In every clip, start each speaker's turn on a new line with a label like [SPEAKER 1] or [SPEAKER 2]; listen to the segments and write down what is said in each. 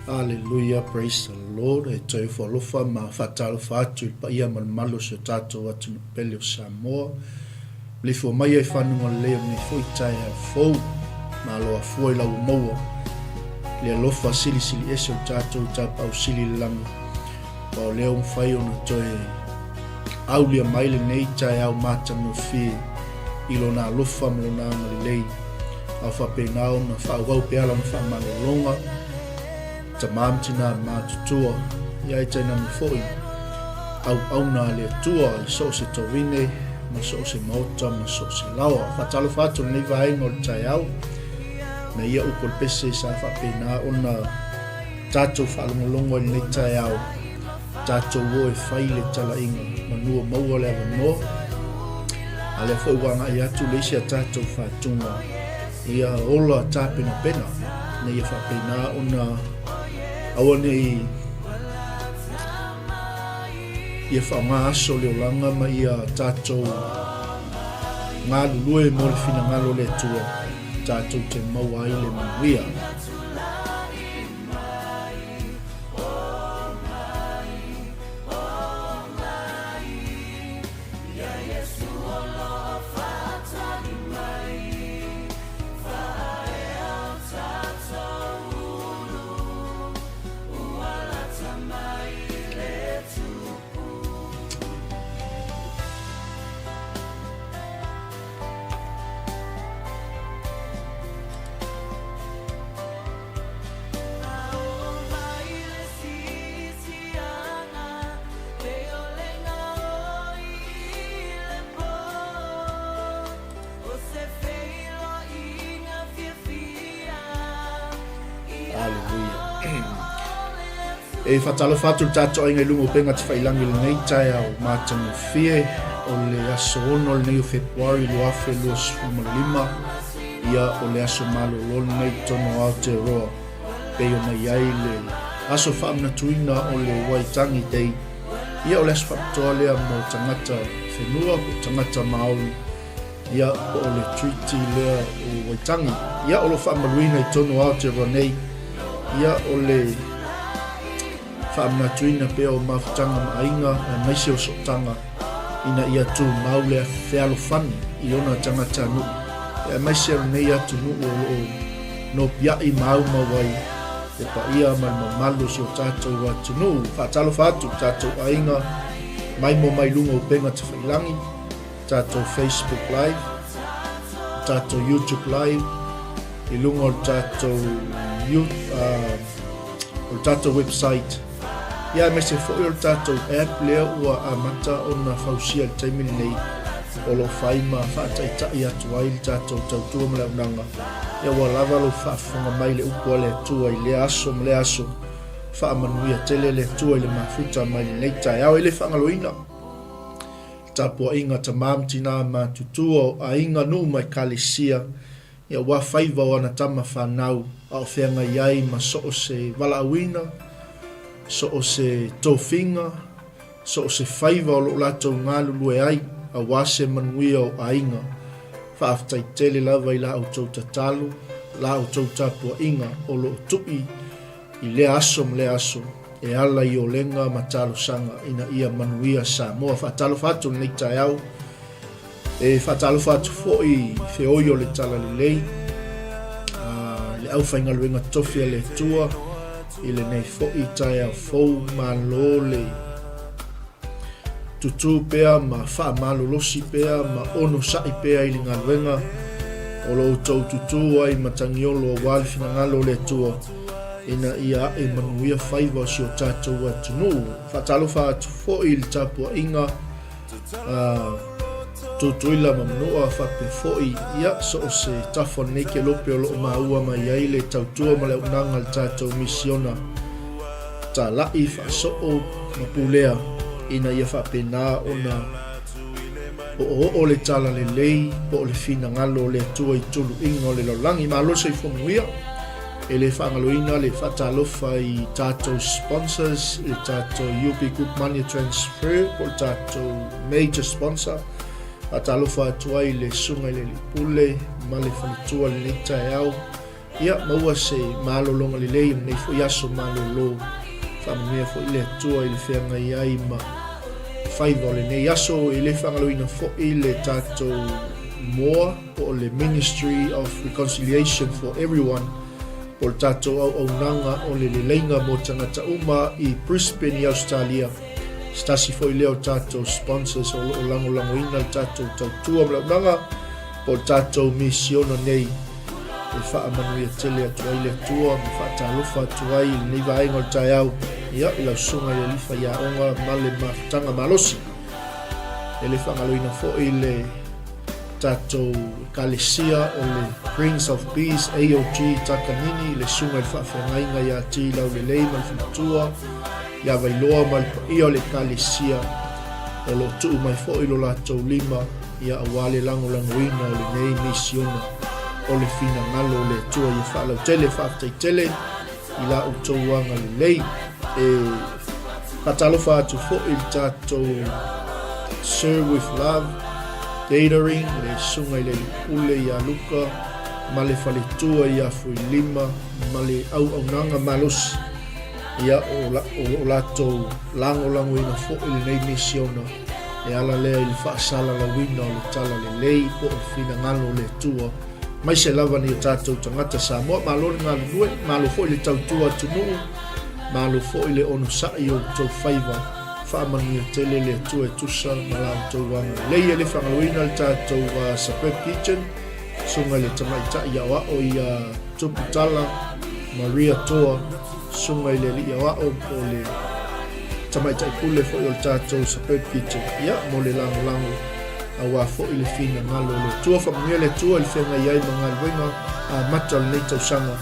[SPEAKER 1] Aleluia, praise the Lord. E toe ofo alofa ma faatalofa atu i le paia ma le mamalu o si o tatou atunuu pele o Samoa. Maleifua mai ai fanuga lelei o lenei foi taeao fou. Malo afua i lau ua maua le alofa silisili ese o le tatou Tapaau Sili i le lagi. Aua o lea ua mafai ona toe aulia mai lenei taeao matagofie i Lona alofa ma Lona agalelei, a o faapena ona faaauau pea Lana faamalologa, tama ma tinā matutua, ia e tainane foi auauna a le Atua i so o se tovine ma so o se maota ma so o se laoa. Faatalofa atu i lenei vaega o le taeao, na ia upu o le pese sa faapena ona Tatou faalogologo i lenei taeao, tatou o e fai le talaiga, manu o maua le avanoa. A lea foi ua agai atu le isi a tatou faatuga, ia ola tapenapena, ina ia faapena ona aua ne i ia faaaoga aso o le olaga ma ia tatou galulue mo le finagalo o le Atua, tatou te maua ai le manuia. E whatalofa atu le tātou aiga i lunga o Penga Te Whailangi lenei taeao mātangofie o le aso 6 lenei o February 2025. Ia o le aso malolo lenei i totonu o Aotearoa pei ona i ai le aso faamanatuina o le Waitangi Day. Ia o le aso faapitoa lea mo tagata whenua po o tagata Māori. Ia po o le treaty lea o Waitangi. Ia o lo o faamaluina i totonu o Aotearoa nei. Ia o le Faamanatuina pea o mafutaga ma aiga aemaise o sootaga ina ia tumau le fealofani i ona tagatanuu aemaise o lenei atunuu o lo o nopiai ma aumau ai le paia ma le mamalu o si o tatou atunuu. Faatalofa atu tatou aiga mai mo mai luga o upega tafailangi, tatou Facebook Live, tatou YouTube Live, i luga o le tatou o le tatou website, ia aemaise foi o le tatou app lea ua amata ona fausia i le taimi lenei o lo o fai ma faataitai atu ai le tatou tautua ma le auaunaga. Ia ua lava lou faafofoga mai i le upu a le Atua i lea aso ma lea aso. Faamanuia tele le Atua i le mafuta mai lenei taeao. E le faagaloina le tapuaiga a tama ma tina matutua o aiga, nuu ma ekalesia Ia ua faiva o ana tama fanau a o feagai ai ma so o se valaauina, so o se tofiga, so o se faiva o lo o latou galulue ai aua se manuia o aiga. Faafetai tele lava i la outou tatalo, la outou tapuaiga o lo o tui i lea aso ma lea aso e ala i olega ma talosaga ina ia manuia Samoa. Faatalofa atu i lenei taeao. E faatalofa atu foi i feoi o le Talalelei, le aufaigaluega tofi a le Atua i lenei foi taeao fou. Malo le tutū pea ma faamalolosi pea ma onosai pea i le galuega o lo outou tutū ai matagiolo aua le finagalo o le Atua ina ia ae manuia faiva o si o tatou atunuu. Faatalofa atu foi i le tapuaiga a Tutuila ma Manua faapea foi, ia, so o se tafa o lenei kelope o lo o maua mai ai le tautua ma le auaunaga a le tatou misiona talai, faasoo ma pulea ina ia faapena ona oooo le talalelei po o le finagalo o le Atua i tuluiga o le lalolagi. Malo le soifua manuia. E le faagaloina le faatalofa i tatou sponsors, i le tatou UB Group Money Transfer po o le tatou major sponsor. Faatalofa atu ai i le Susuga i le Alii Pule ma le faletua i lenei taeao. Ia, maua se malologa lelei i lenei foi aso malolo. Faamanuia foi le Atua i le feagai ai ma faiva o lenei aso. E le faagaloina foi le tatou MOA po o le Ministry of Reconciliation for Everyone po o le tatou auaunaga o le leleiga mo tagata uma i Brisbane i Ausetalia. Se tasi foi lea o tatou sponsors o lo o lagolagoina le tatou tautua ma le auaunaga po o le tatou misiona nei e faamanuia tele atu ai le Atua ma faatalofa atu ai i lenei vaega o le taeao ia, i lau susuga i le Alii Faiaoga ma le mafutaga malosi. E le faagaloina foi le tatou ekalesia o le Prince of Peace AOG Takanini, le susuga i le faafeagaiga ia T Laulelei ma le faletua ia Vailoa ma le paia o le ekalesia o lo o tuu mai foi lo latou lima ia aua le lagolagoina o lenei misiona o le finagalo o le Atua ia faalautele. Faafetai tele i la outou agalelei. E faatalofa atu foi i le tatou Serve with Love Catering, le susuga i le Pule ia Luka ma le faletua ia Fuilima ma le auaunaga malosi ia o lo o latou lagolagoina foi lenei misiona e ala lea i le faasalalauina o le talalelei po o le finagalo o le Atua aemaise lava ni o tatou tagata Samoa. Malo le galulue, malo foi le tautua atunuu, malo foi le onosai o outou faiva. Faamanuia tele le Atua e tusa ma la outou agalelei. E le faagaloina le tatou Suburb Kitchen, susuga i le tamaitai aoao ia Tuputala Maria Toa, susuga i le alii aoao po o le tamaitai pule foi o le tatou Suburb Kitchen, ia mo le lagolago aua foi le finagalo o le Atua. Faamanuia le Atua i le feagai ai ma galuega amata o lenei tausaga,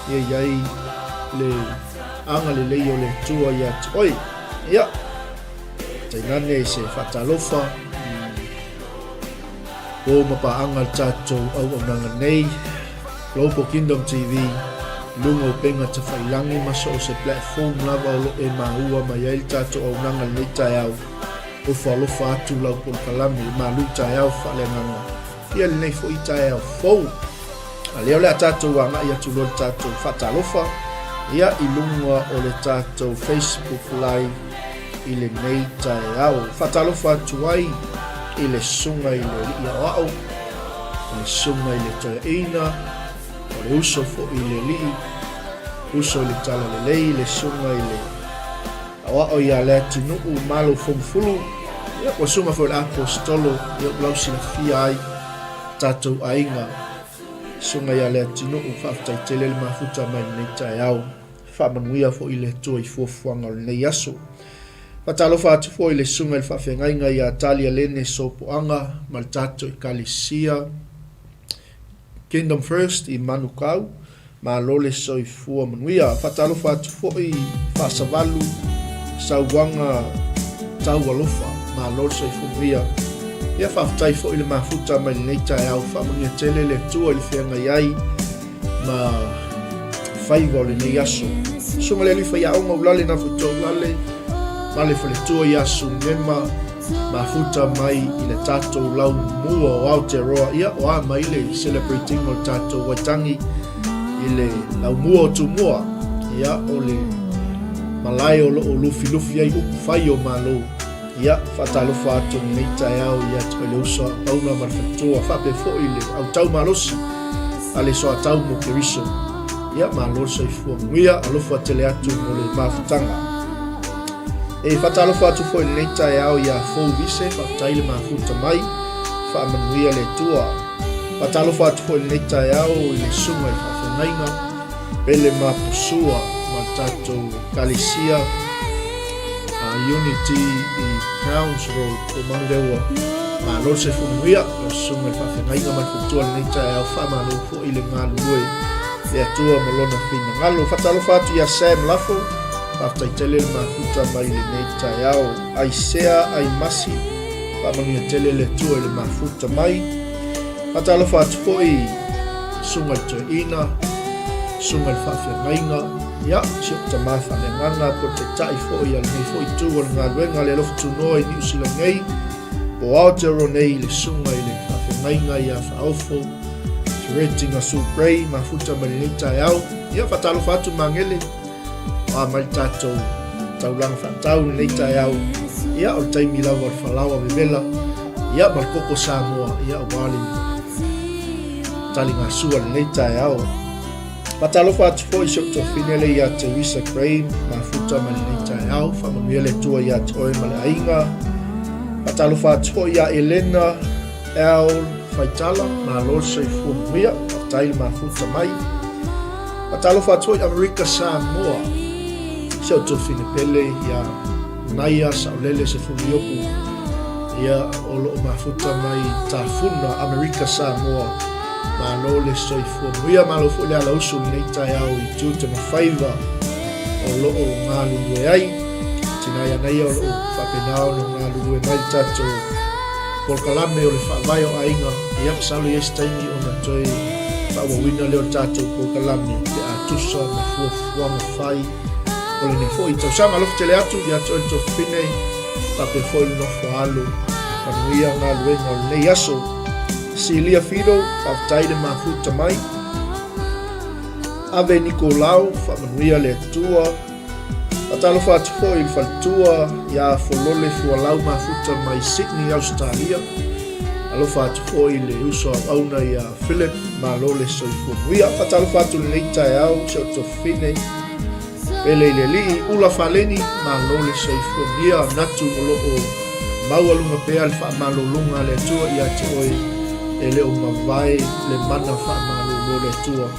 [SPEAKER 1] ia i ai le agalelei o le Atua ia te oe. Ia, tainane se faatalofa i po ma paaga le tatou auaunaga nei, Global Kingdom TV, luga o upega tafailangi ma so o se platform lava o lo o e maua mai ai le tatou auaunaga lenei taeao. Ofo alofa atu lau polokalame i malu taeao faaleagaga ia lenei foi taeao fou. A lea o le a tatou agai atu loa le tatou faatalofa ia i luga o le tatou Facebook Live i lenei taeao. Faatalofa atu ai i le susuga i le alii aoao, o le susuga i le toeaina, o le uso foi i le alii, uso i le talalelei, le susuga i le Aoao ia Leatinuu Malo Fomufulu, ia ua susuga foi le Aposetolo, ia ua lau silafia ai tatou aiga. Susuga ia Leatinuu, faafetai tele le mafuta mai lenei taeao. Faamanuia foi le Atua i fuafuaga o lenei aso. Faatalofa atu foi i le susuga i le faafeagaiga ia Talialene Sopoaga ma le tatou Ekalesia Kingdom First i Manukau. Malo le soifua manuia. Faatalofa atu foi Faasavalu Sauaga Taualofa. Malo le soifua manuia. Ia faafetai foi le mafuta mai lenei taeao. Faamanuia tele le Atua i le feagai ai ma faiva o lenei aso. Susuga le alii faiaoga Ulale Nafuto Ulale ma le faletua ia Sumema mafuta mai i le tatou lau mua o Aotearoa, ia o a mai le celebrating o le tatou Waitangi i le lau mua o Tumua, ia o le malae o loo lufilufi ai upu fai o Malo. Ia, faatalofa atu lenei taeao ia te oe le uso a Pauna ma le faletua, faapea foi le autau malosi a le soatau mo Keriso. Ia, malo le soifua manuia, alofa tele atu mo le mafutaga. E faatalofa atu foi i lenei taeao ia Fou Vise, faafetai le mafuta mai, faamanuia le Atua. Faatalofa atu foi i lenei taeao i le susuga i faafeagaiga, Pele Mapusua ma le tatou Ekalesia Unity i Crowns Road o Manurewa. Malo le soifua manuia, lau susuga i le faafeagaiga ma le faletua i lenei taeao, faamalo foi le galulue le Atua ma lona finagalo. Faatalofa atu ia Sam Lafo, Faafetai tele le mafuta mai lenei taeao. Aisea Aimasi, faamanuia tele le Atua i le mafuta mai. Faatalofa atu foi susuga i le toeaina, susuga i le faafeagaiga, ia, si ou tama faaleagaga po o le taitai foi a lenei foi itu o le galuega le alofa tunoa i Niu Sila nei, po Aotearoa nei i le susuga i le faafeagaiga ia Faaofo. Retinga Sue Gray, mafuta mai lenei taeao. Ia, faatalofa atu Magele, o a mai le tatou taulaga faatau lenei taeao. Ia, o le taimi lava o le falaoa vevela, ia, ma le koko Samoa, ia, aua le taligasua lenei taeao. Faatalofa atu foi i si ou tuafafine lea ia Teresa Gray, mafuta mai lenei taeao. Faamanuia le Atua ia te oe ma le aiga. Faatalofa atu foi ia Elena L. Faitala, malo le soifua manuia, faafetai le mafuta mai. Faatalofa atu foi Amerika Samoa, si ou tuafafine pele ia Naia Saolele Sefuliopu, ia o lo o mafuta mai Tafuna, Amerika Samoa. Malo le soifua manuia, malo foi le alausu i lenei taeao i tiute ma faiva o lo o galulue ai. Tina ia Naia o lo o faapena ona galulue mai le tatou polokalame o le Faavae o Aiga. Ia, masalo i ai se taimi ona toe faaauauina lea o le tatou polokalame pe a tusa ma fuafuaga fai o lenei foi tausaga. Alofa tele atu ia te oe le tuafafine, faapea foi le nofo alo. Manuia galuega o lenei aso. Silia Fido, faafetai le mafuta mai. Ave Nikolao, faamanuia le Atua. Faatalofa atu foi i le faletua ia Folole Fualau mafuta mai Sydney, Australia. Alofa atu foi i le uso auauna ia Philip, malo le soifua manuia. Faatalofa atu i lenei taeao si ou tuafafine Pele i le Alii, Ula Faleni, malo le soifua manuia. Manatu o lo o maualuga pea le faamalologa a le Atua ia te oe, e le o mavae le mana faamalolo o le Atua.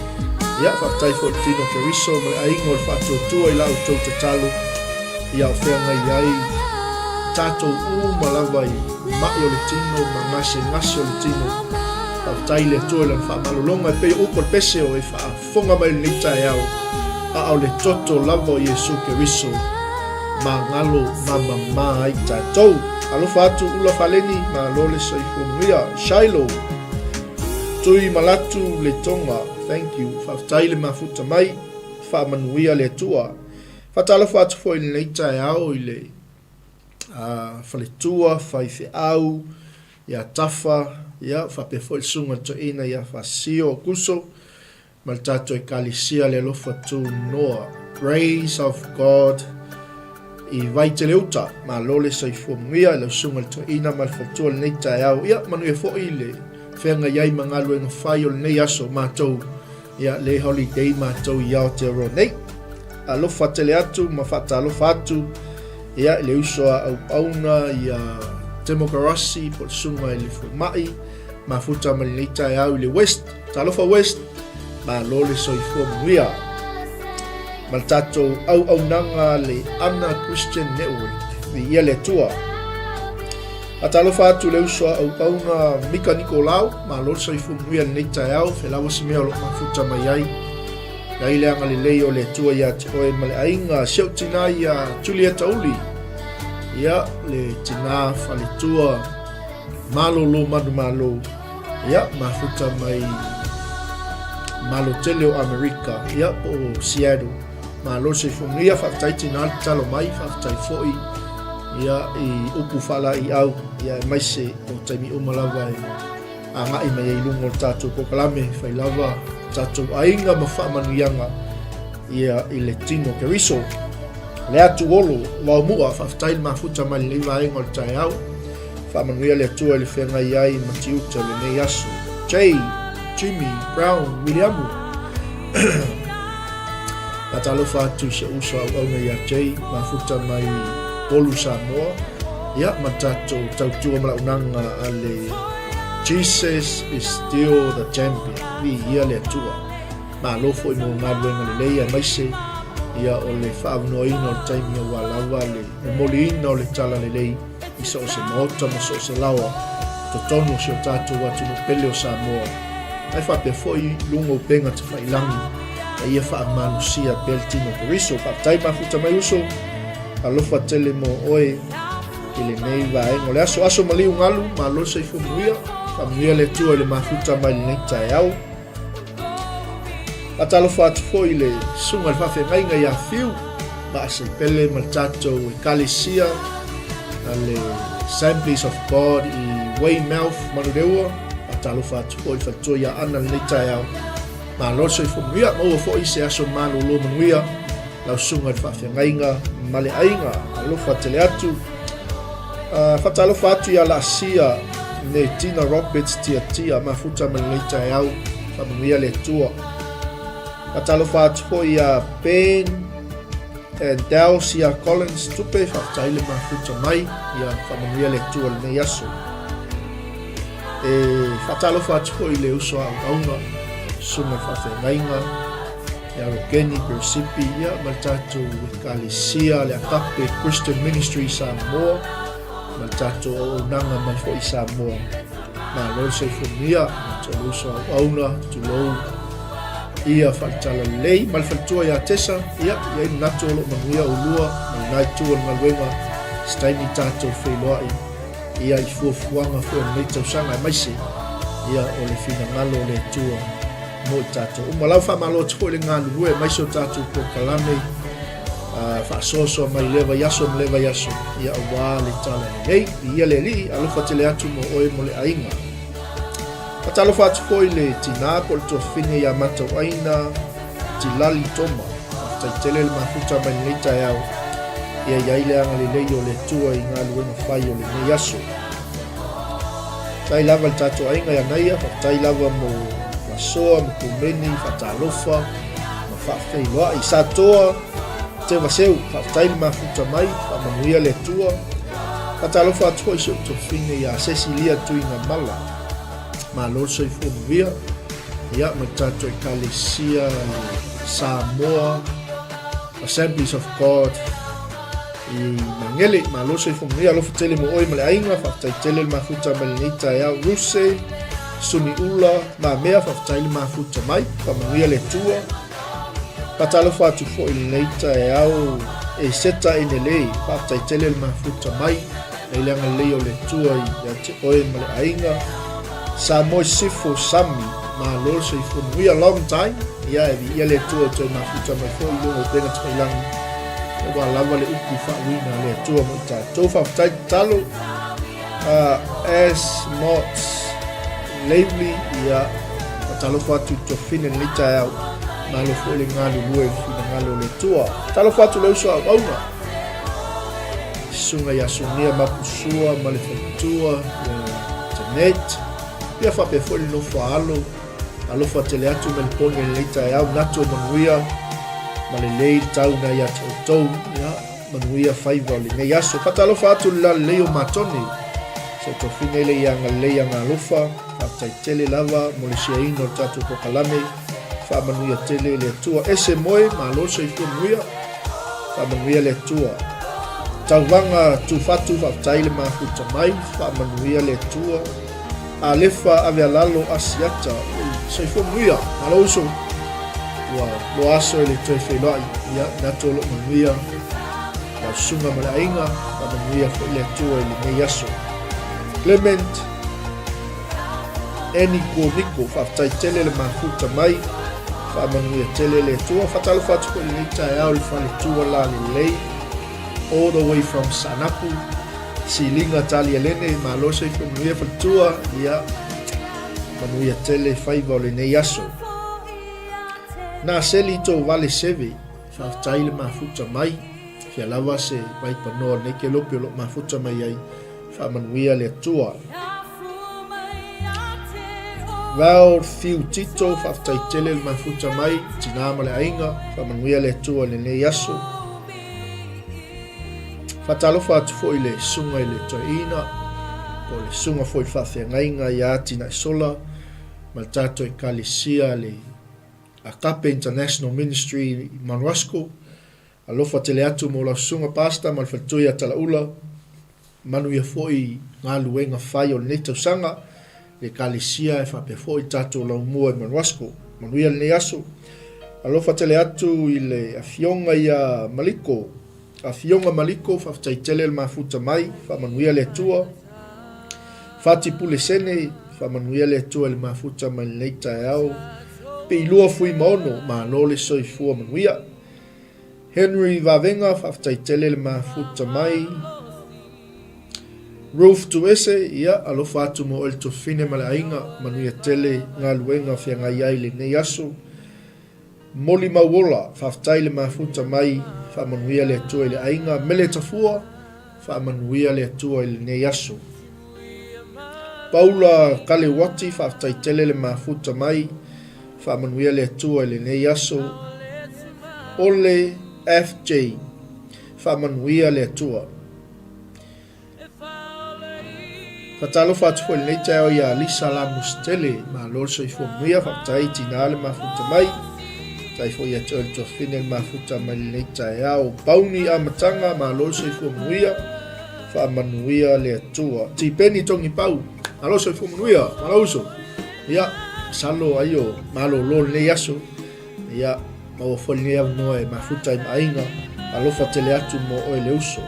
[SPEAKER 1] Ia, faafetai foi i le Tino Keriso ma le aiga o le Faatuatua i la outou tatalo ia o feagai ai tatou uma lava i mai o le tino ma gasegase o le tino. Faafetai i le Atua i lana faamalologa e pei o upu o le pese o e faafofoga mai i lenei taeao, a o le toto lava o Iesu Keriso magalo ma mamā ai tatou. Alofa atu Ula Faleni, malo le soifua manuia. Shiloh Tui Malatu Letoga, thank you. Faafetai le mafuta mai, faamanuia le Atua. Faatalofa atu foi i lenei taeao i le faletua, faifeau, ia Tafa, ia, faapea foi le susuga i le toeaina ia Fasio Kuso, ma le tatou Ekalesia le Alofa Tunoa, Grace of God, i Vaiteleuta. Malo le soifua manuia i lau susuga i le toeaina ma le faletua i lenei taeao. Ia, manuia foi le feagai ai ma galuega fai o lenei aso matou, ia, le holiday matou i Aotearoa nei. Alofa tele atu ma faatalofa atu ia, i le uso a auauna ia Temokarasi po o le susuga i le fomai mafuta mai lenei taeao i le West. Talofa West, malo le soifua manuia. Ma le tatou auaunaga le Ana Christian Network, viia le Atua. Faatalofa atu le uso a auauna Mika Nikolao, malo le soifua manuia lenei taeao, felaua se mea o lo o mafuta mai ai. Ai le agalelei o le Atua ia te oe ma le aiga, si ou tina ia Julieta Uli, ia le tina faletua malolo manumalo, ia, mafuta mai Malo tele o Amerika, ia, po o Seattle. Malo le soifua manuia, faafetai tina le tatalo mai, faafetai foi ia, i upu faalaeiau, ia, aemaise o taimi uma lava e agai mai ai i luga o le tatou polokalame, fai lava tatou aiga ma faamanuiaga ia, i le tino Keriso. Le atu Olo, Vaomua, faafetai le mafuta mai lenei vaega o le taeao. Faamanuia le Atua i le feagai ai ma tiute o lenei aso. J. Jimmy Brown Wiliamu. Faatalofa atu i si ou uso auauna ia Jay, mafuta mai Polu Samoa. Ia, ma tatou tautua ma launaga a le Jesus is still the champion. Viia le Atua. Malo foi mo galuega lelei aemaise ia o le faaavanoaina o le taimi aua lava le momoliina o le tala lelei i so o se maota ma so o se laoa i totonu o si o tatou atunuu pele o Samoa, ae faapea foi luga o upega tafailangi a ia faamalosia pea le tino o Keriso. Faafetai mafuta mai uso, alofa tele mo oe i lenei vaega o le aso. Aso maliu galu, malo le soifua manuia, faamanuia le Atua i le mafuta mai lenei taeao. Faatalofa atu foi i le susuga i le faafeagaiga ia Fiu Maaseipele ma le tatou ekalesia a le Assemblies of God i Weymouth, Manurewa. Faatalofa atu foi i le faletua ia Ana i lenei taeao. Malo le soifua manuia, maua foi se aso malolo manuia lau susuga i le faafeagaiga ma le aiga. Alofa tele atu. Faatalofa atu ia Laasia Netina Roberts Tiatia, mafuta ma lenei taeao. Faamanuia le Atua. Faatalofa atu foi ia Ben and Dalcia Collins Tupe, faafetai le mafuta mai, ia faamanuia le Atua i lenei aso. E faatalofa atu foi i le uso a auauna, susuga i le faafeagaiga, ia Rokeni Peresipi, ia ma le tatou Ekalesia le Agape Christian Ministry Samoa, ma le tatou auaunaga mai foi i Samoa. Malo le soifua manuia, atu le uso a auauna, tulou ia faale-talalelei ma le faletua ia Tesa, ia, i ai manatu o lo o manuia oulua ma lena itu o le galuega, se taimi tatou feiloai ia i fuafuaga foi o lenei tausaga aemaise ia o le finagalo o le Atua mo i tatou uma. Lau faamalo atu foi le galulue aemaise o tatou polokalame faasoasoa mai lea vaiaso ma lea vaiaso ia aua le talalelei. Viia le Alii, alofa tele atu mo oe mo le aiga. Faatalofa atu foi le tinā po o le tuafafine ia Matauaina Tilali Toma. Faafetai tele le mafuta mai lenei taeao. Ia i ai le agalelei o le Atua i galuega fai o lenei aso. Faafetai lava i le tatou aiga ia Naia, faafetai lava mo Masoa, mo Kumeni, faatalofa ma faafeiloai. Satoa Tevaseu, faafetai le mafuta mai, faamanuia le Atua. Faatalofa atu foi i si ou tuafafine ia Cecilia Tuigamala. Malo le soifua manuia. Ia, ma le tatou Ekalesia le Samoa Assemblies of God i Magele. Malo le soifua manuia, alofa tele mo oe ma le aiga, faafetai tele le mafuta mai lenei taeao. Ruse, Suniula, Mamea, faafetai le mafuta mai, faamanuia le Atua. Faatalofa atu foi i lenei taeao e Seta Enelei, faafetai tele le mafuta mai. Nei le agalelei o le Atua ia te oe ma le aiga. Samoa Sifo Sami, malo le soifua manuia, long time. Ia e viia le Atua o toe mafuta mai foi i luga o upega tafailagi. Aua lava le upu faauiina a le Atua mo i tatou. Faafetai tatalo. S. Mott Lavely, ia, faatalofa atu i Tofine lenei taeao. Malo foi le galulue i le finagalo o le Atua. Talofa atu le uso a auauna. Susuga ia Sunia Mapusua ma le faletua ia Janet. Ia faapea foi le nofo a alo. Alofa tele atu ma le pone lenei taeao. Manatu o manuia ma lelei le tau na ia te outou. Ia, manuia faiva o lenei aso. Faatalofa atu le lalelei o Matone. Se tofine le ia agalelei agalofa. Faafetai tele lava mo le siaina o le tatou polokalame. Faamanuia tele le Atua. Ese moe, malo le soifua manuia. Faamanuia le Atua. Tauvaga Tufatu, faafetai le mafuta mai. Faamanuia le Atua. Alefa Avealalo Asiata, soifua manuia. Malo uso. Ua loa aso e le toe feiloai. Ia, natu o loo manuia. Lau susuga ma le aiga, faamanuia foi le Atua i lenei aso. Clement Annie Kuomiko, faafetai tele le mafuta mai, faamanuia tele le Atua. Faatalofa atu foi i lenei taeao i le faletua lalelei, all the way from Saanapu, Siliga Talialene, malo soifua manuia faletua, ia manuia tele faiva o lenei aso. Naseli Tovale Seve, faafetai le mafuta mai, fia lava se vaipanoa o lenei kelope o lo o mafuta mai ai, Faamanuia le Atua. Val Fiu Tito, faafetai tele le mafuta mai, tinā ma le aiga, faamanuia le Atua i lenei aso. Faatalofa atu foi i le susuga i le toeaina, po o le susuga foi i le faafeagaiga ia Atinaesola ma le tatou Ekalesia le Agape International Ministry i Manuasco. Alofa tele atu mo lau susuga Pastor ma le faletua ia Talaula. Manuia foi galuega fai o lenei tausaga i le Ekalesia e faapea foi le tatou laumua i Manuasco. Manuia lenei aso. Alofa tele atu i le Afioga ia Maliko. Afioga Maliko, faafetai tele le mafuta mai, faamanuia le Atua. Fati Pule Sene, faamanuia le Atua i le mafuta mai lenei taeao. Piilua Fuimaono, malo le soifua manuia. Henry Vavega, faafetai tele le mafuta mai. Ruth Tuese, ia, alofa atu mo oe le Tofine ma le aiga, manuia tele galuega feagai ai i lenei aso. Molimau ola, faafetai le mafuta mai, faamanuia le Atua i le aiga. Mele Tafua, faamanuia le Atua i lenei aso. Paula Kaleuati, faafetai tele le mafuta mai, faamanuia le Atua i lenei aso. Ole FJ, faamanuia le Atua. Faatalofa atu foi i lenei taeao ia Lisa Lamositele, malo le soifua manuia, faafetai tina le mafuta mai. Faafetai foi ia te oe le tuafafine le mafuta mai lenei taeao. Pauni amataga, malo le soifua manuia, faamanuia le Atua. Tipeni Togipau, malo le soifua manuia, malo uso. Ia, masalo ai o malolo lenei aso. Ia, maua foi lenei avanoa e mafuta ai ma aiga, alofa tele atu mo oe le uso.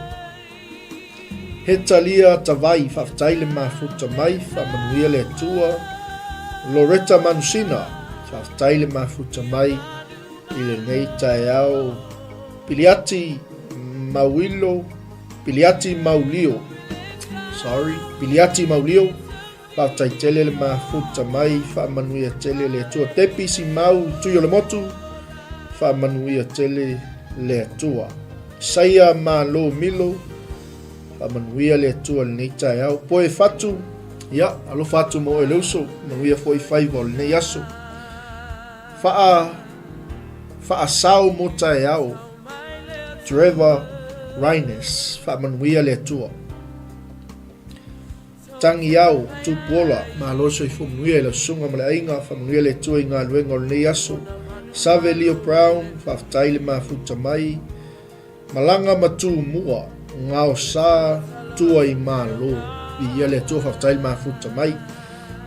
[SPEAKER 1] He talia tavai, faafetai le mafuta mai, faamanuia le Atua. Loretta Manusina, faafetai le mafuta mai i lenei taeao. Piliati Mauilo, Piliati Maulio, sorry, Piliati Maulio, Faafetai tele le mafuta mai, faamanuia tele le Atua. Tepi Simau Tui o le Motu, faamanuia tele le Atua. Saia Malo Milo, faamanuia le Atua lenei taeao. Poe Fatu, ia, alofa atu mo oe le uso, manuia foi faiva o lenei aso. Faa, faasao mo taeao, Trevor Raines, faamanuia le Atua. Tangi ao, tupu ola, malo le soifua manuia i lau susuga ma le aiga, faamanuia le Atua i galuega o lenei aso. Save Leo Brown, faafetai le mafuta mai. Malaga ma Tumua, Gaosa, tua i Malo. Viia le Atua, faafetai le mafuta mai.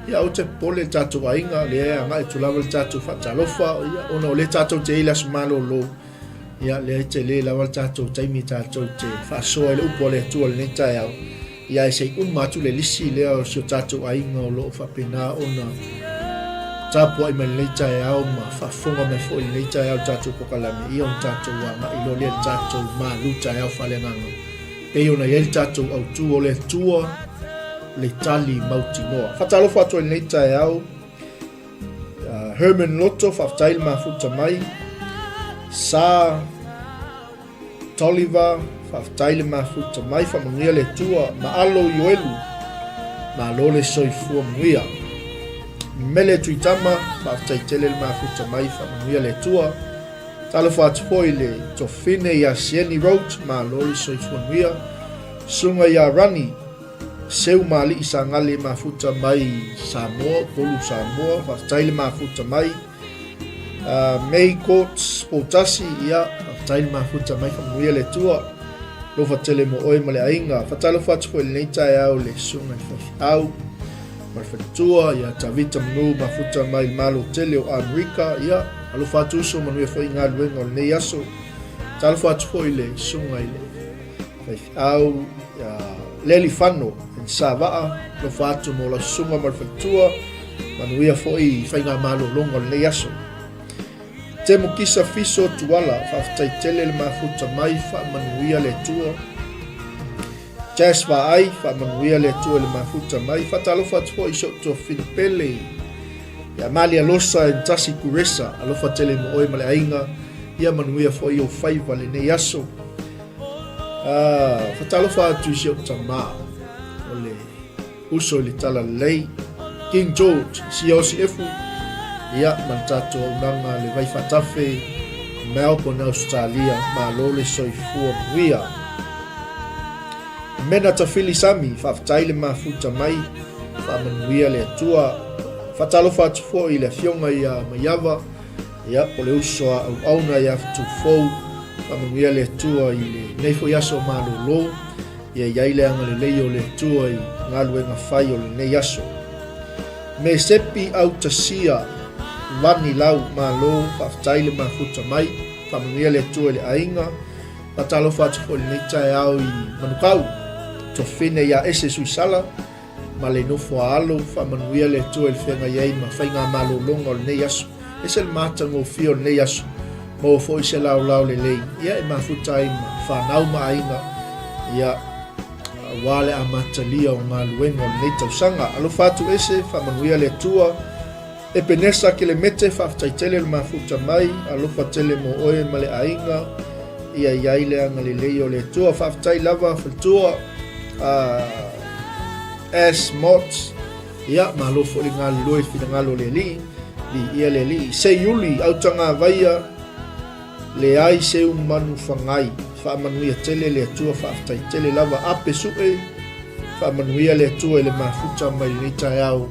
[SPEAKER 1] Ia, aua te popole le tatou aiga, lea e agai atu lava le tatou faatalofa, ia, ona o lea tatou te i ai i le aso malolo, ia, lea e tele lava le tatou taimi tatou te faasoa ai le upu a le Atua i lenei taeao. Ia ae se i uma atu le lisi lea o si o tatou aiga o lo o faapena ona tapuai mai lenei taeao ma faafofoga mai foi lenei taeao i le tatou polokalame, ia ona tatou agai loa lea i le tatou malu taeao faaleagaga pei ona i ai le tatou autu o le Atua le tali mautinoa. Faatalofa atu ai lenei taeao Herman Loto, faafetai le mafuta mai. Sa Toliver, faafetai le mafuta mai, faamanuia le Atua, Maalo Ioelu, malo le soifua manuia. Mele Tuitama, faafetai tele le mafuta mai, faamanuia le Atua. Talofa atu foi le Tofine ia Sieni Roach, malo le soifua manuia. Susuga ia Rani, Seu Mali'i Sagale, mafuta mai Samoa, Upolu Samoa, faafetai le mafuta mai. May Courts Poutasi, ia, faafetai le mafuta mai, faamanuia le Atua. Alofa tele mo oe ma le aiga. Faatalofa atu foi i lenei taeao le susuga i le faifeau ma le faletua, ia Tavita Manu mafuta mai le Malo tele o Amerika, ia, alofa atu uso, manuia foi galuega o lenei aso. Talofa atu foi i le susuga i le faifeau, ia Leli Fano and Savaa, alofa atu mo lau susuga ma le faletua, Manuia foi i faigamalologa o lenei aso. Temo Kisa Fiso Tuala, faafetai tele le mafuta mai, faamanuia le Atua. Jazz Vaai, faamanuia le Atua i le mafuta mai. Faatalofa atu foi i si ou tuafafine pele, ia Malia Losa and Tasi Kuresa, alofa tele mo oe ma le aiga, ia manuia foi ou faiva lenei aso. Ah, faatalofa atu i si ou tamā, o le Uso i le Talalelei, King George, Siaosi Efu, ia, ma le tatou auaunaga le Vai Faatafe, Melbourne, Ausetalia, malo le soifua manuia. Mena Tafili Sami, faafetai le mafuta mai, faamanuia le Atua. Faatalofa atu foi i le afioga ia Maiava, ia, o le uso a auauna ia Futufou, faamanuia le Atua i lenei foi aso malolo. Ia i ai le agalelei o le Atua i galuega fai o lenei aso. Me sepi autasia vani lau malo faafetai le mafuta mai faamanuia le Atua i le aiga faatalofa atu foi lenei taeao i Manukau Tofine ia Ese Suisala ma le nofo a alo, faamanuia le Atua i le feagai ai ma faigamalologa o lenei aso. Ese le matagofie o lenei aso, maua foi se laolao lelei, ia e mafuta ai ma fanau ma aiga, ia Aua le amatalia o galuega o lenei tausaga. Alofa atu ese, faamanuia le Atua. Epenesa Kelemete, faafetai tele le mafuta mai, alofa tele mo oe ma le aiga, ia i ai le agalelei o le Atua. Faafetai lava faletua S. Mott, ia malo foi le galulue i finagalo o le Alii, viia le Alii. Seiuli, Autagavaia, Leai seu manu fagai, faamanuia tele le Atua faafetai tele lava ape sue, faamanuia le Atua i le mafuta mai lenei taeao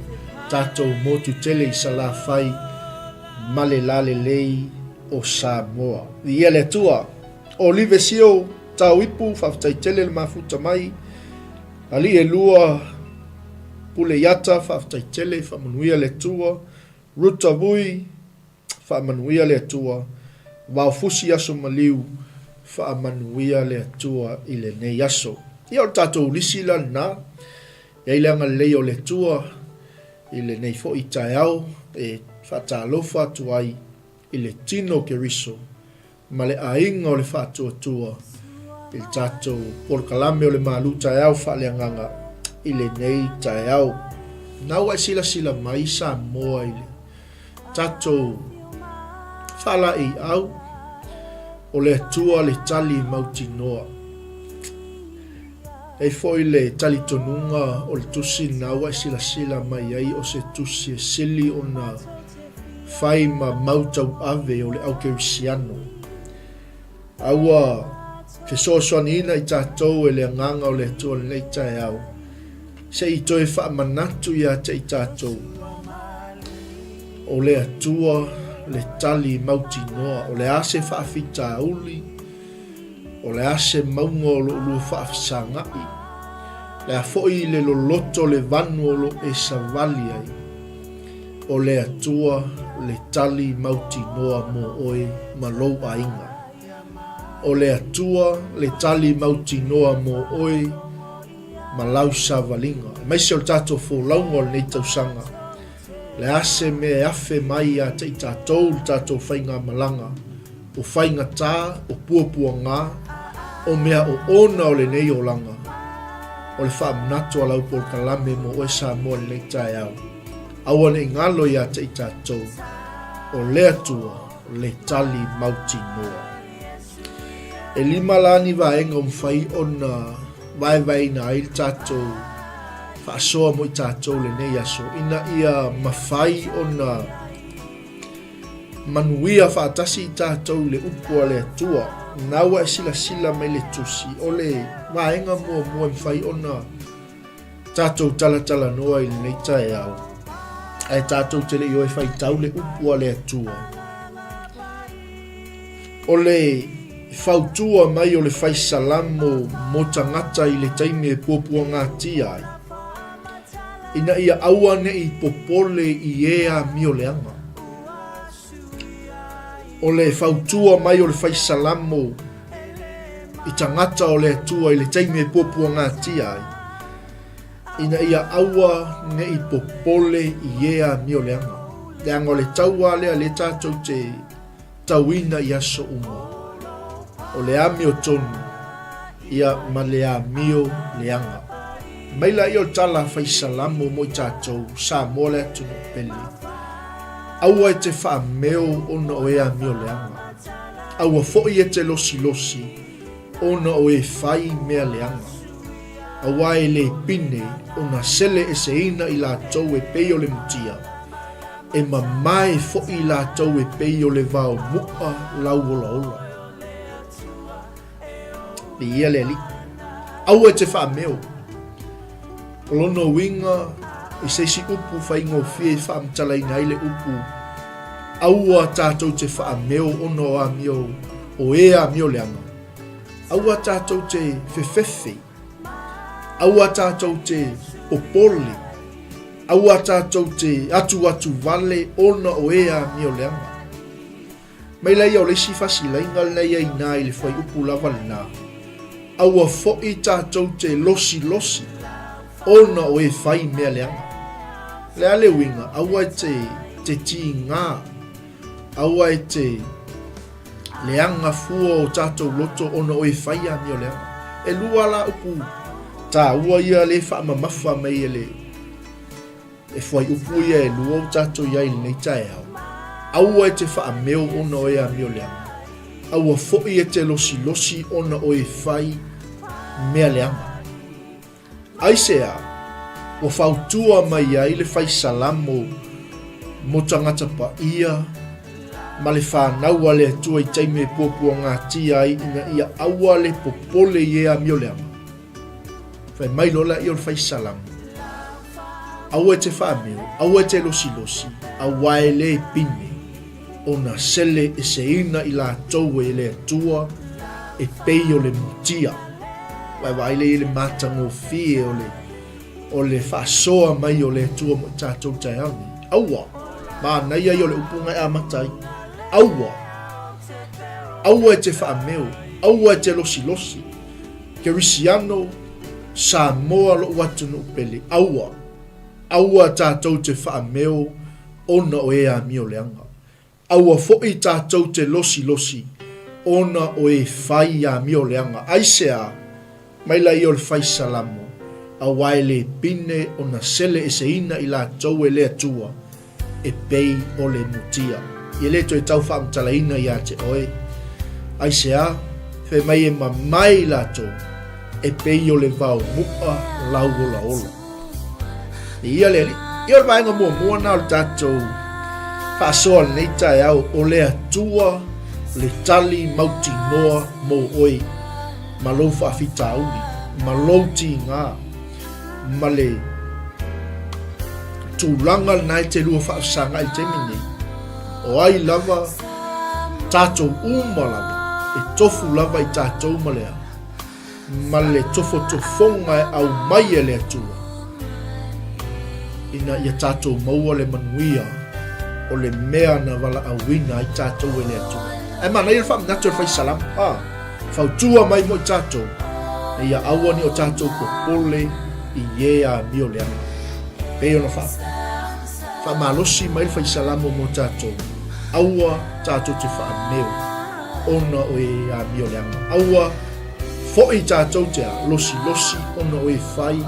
[SPEAKER 1] tatou motu tele i Salafai ma le lalelei o Samoa. Viia le Atua. Olive Sio Tao Ipu faafetai tele le mafuta mai. Alii e lua Pule Iata faafetai tele faamanuia le Atua. Ruta Vui Faamanuia le Atua, vaofusi aso maliu, faamanuia le Atua i lenei aso. Ia o le tatou lisi la lena, e ai le agalelei o le Atua i lenei foi taeao e faatalofa atu ai i le tino o Keriso ma le aiga o le faatuatua i le tatou polokalame o le malu taeao faaleagaga i lenei taeao. Na ua e silasila mai Samoa i le tatou faalaeiau, o le Atua le tali mautinoa. E i ai foi le talitonuga o le tusi lena ua e silasila mai ai o se tusi e sili ona fai ma mau tauave o le au kerisiano. A ua fesoasoaniina i tatou e le Agaga o le Atua i lenei taeao, se i toe faamanatu ia te i tatou, o le Atua le tali mautinoa, o le a se faafitauli, o le a se mauga o lo oulua faafesaga'i, le a foi le loloto o le vanu o lo o e savali ai, o le Atua le tali mautinoa mo oe ma lou aiga. O le Atua le tali mautinoa mo oe ma lau savaliga. Aemaise o le tatou folauga o lenei tausaga, le a se mea e afe mai ia te i tatou le tatou faigamalaga, o faigata, o puapuaga, o mea oona o lenei olaga, o le faamanatu a lau polokalame mo oe Samoa i lenei taeao. Aua ne i galo ia te i tatou, o le Atua le tali mautinoa. E lima la ni vaega o mafai ona vaevaeina ai le tatou faasoa mo i tatou lenei aso, ina ia mafai ona Manuia faatasi i tatou i le upu a le Atua. Na ua e silasila mai le tusi, o le vaega muamua e mafai ona tatou talatalanoa i lenei taeao, ae tatou te le i o e faitau le upu a le Atua. O le fautua mai o le fai salamo mo tagata i le taimi e puapuagatia ai, ina ia aua ne i popole i e amio leaga. O le fautua mai o le fai salamo i tagata o le Atua i le taimi e puapuagatia ai, ina ia aua ne i popole i e amio leaga. Leaga o le taua lea lea tatou te tauina i aso uma, o le amiotonu, ia ma le amio leaga. Mai laia o le tala fai salamo mo i tatou, Samoa le atunuu pele. Aua e te faameo ona o e amio leaga. Aua foi e te losilosi ona o e fai mea leaga. Aua e le pine ona sele eseina i latou e pei o le mutia. E mamae foi i latou e pei o le vao mu'a lauolaola. Viia le Alii. Aua e te faameo. O lona uiga i se isi upu faigofie i faamatalaina ai le upu aua tatou te faameo ona o amio o e amio leaga. Aua tatou te fefefe. Aua tatou te popole. Aua tatou te atuatu vale ona o e amio leaga. Mai laia o le isi fasilaina lena ia ina i le fuaiupu lava lena. Aua foi tatou te losilosi ona o e fai mea leaga. Le a le uiga, aua e te, te tigā, aua e te leaga fua o tatou loto ona o e fai amio leaga. E lua la upu. Taua ia le faamamafa mai e le e fuaiupu ia e lua ua tatou i ai i lenei taeao. Aua e te faameo ona o e amio leaga. Aua foi e te losilosi ona o e fai mea leaga. Aisea ua fautua mai ai le fai salamo mo tagata paia ma le fanau a le Atua i taimi e puapuagatia ai ina ia aua le popole i e amio leaga? Fai mai loa laia o le fai salamo, Aua e te faameo, aua e te losilosi, auā e le pine ona sele eseina i latou e le Atua e pei o le mutia. Vaevaai lea i le matagofie o le o le faasoa mai o le Atua mo i tatou taeao nei. Aua! Manaia ia o le upu na e amata ai. Aua! Aua e te faameo, aua e te losilosi. Kerisiano, Samoa lo'u atunuu pele, aua! Aua tatou te faameo ona o e amio leaga. Aua foi tatou te losilosi ona o e fai amio leaga. Aisea? Mai laia o le fai salamo, auā e le pine ona sele eseina i latou e le Atua e pei o le mutia. Ia le toe tau faamatalaina ia te oe. Aisea? Fai mai e mamae i latou e pei o le vao mu'a lauolaola. Ia le Alii. Ia o le vaega muamua na o le tatou faasoa lenei taeao, o le Atua le tali mautinoa mo oe ma lou faafitauli, ma lou tiga, ma le tulaga lena e te lua faafesagai i le taimi nei. O ai lava, tatou uma lava, e tofu lava i tatou ma le a? Ma le tofotofoga e aumai e le Atua, ina ia tatou maua le manuia o le mea na valaauina ai tatou e le Atua. Ae manaia le faamanatu e le fai salamo, a fautua mai mo i tatou, ina ia aua ne i o tatou popole i e amio leaga. Pei ona faa, faamalosi mai le fai salamo mo tatou, aua tatou te faameo ona o e amio leaga. Aua foi tatou te a, losilosi ona o e fai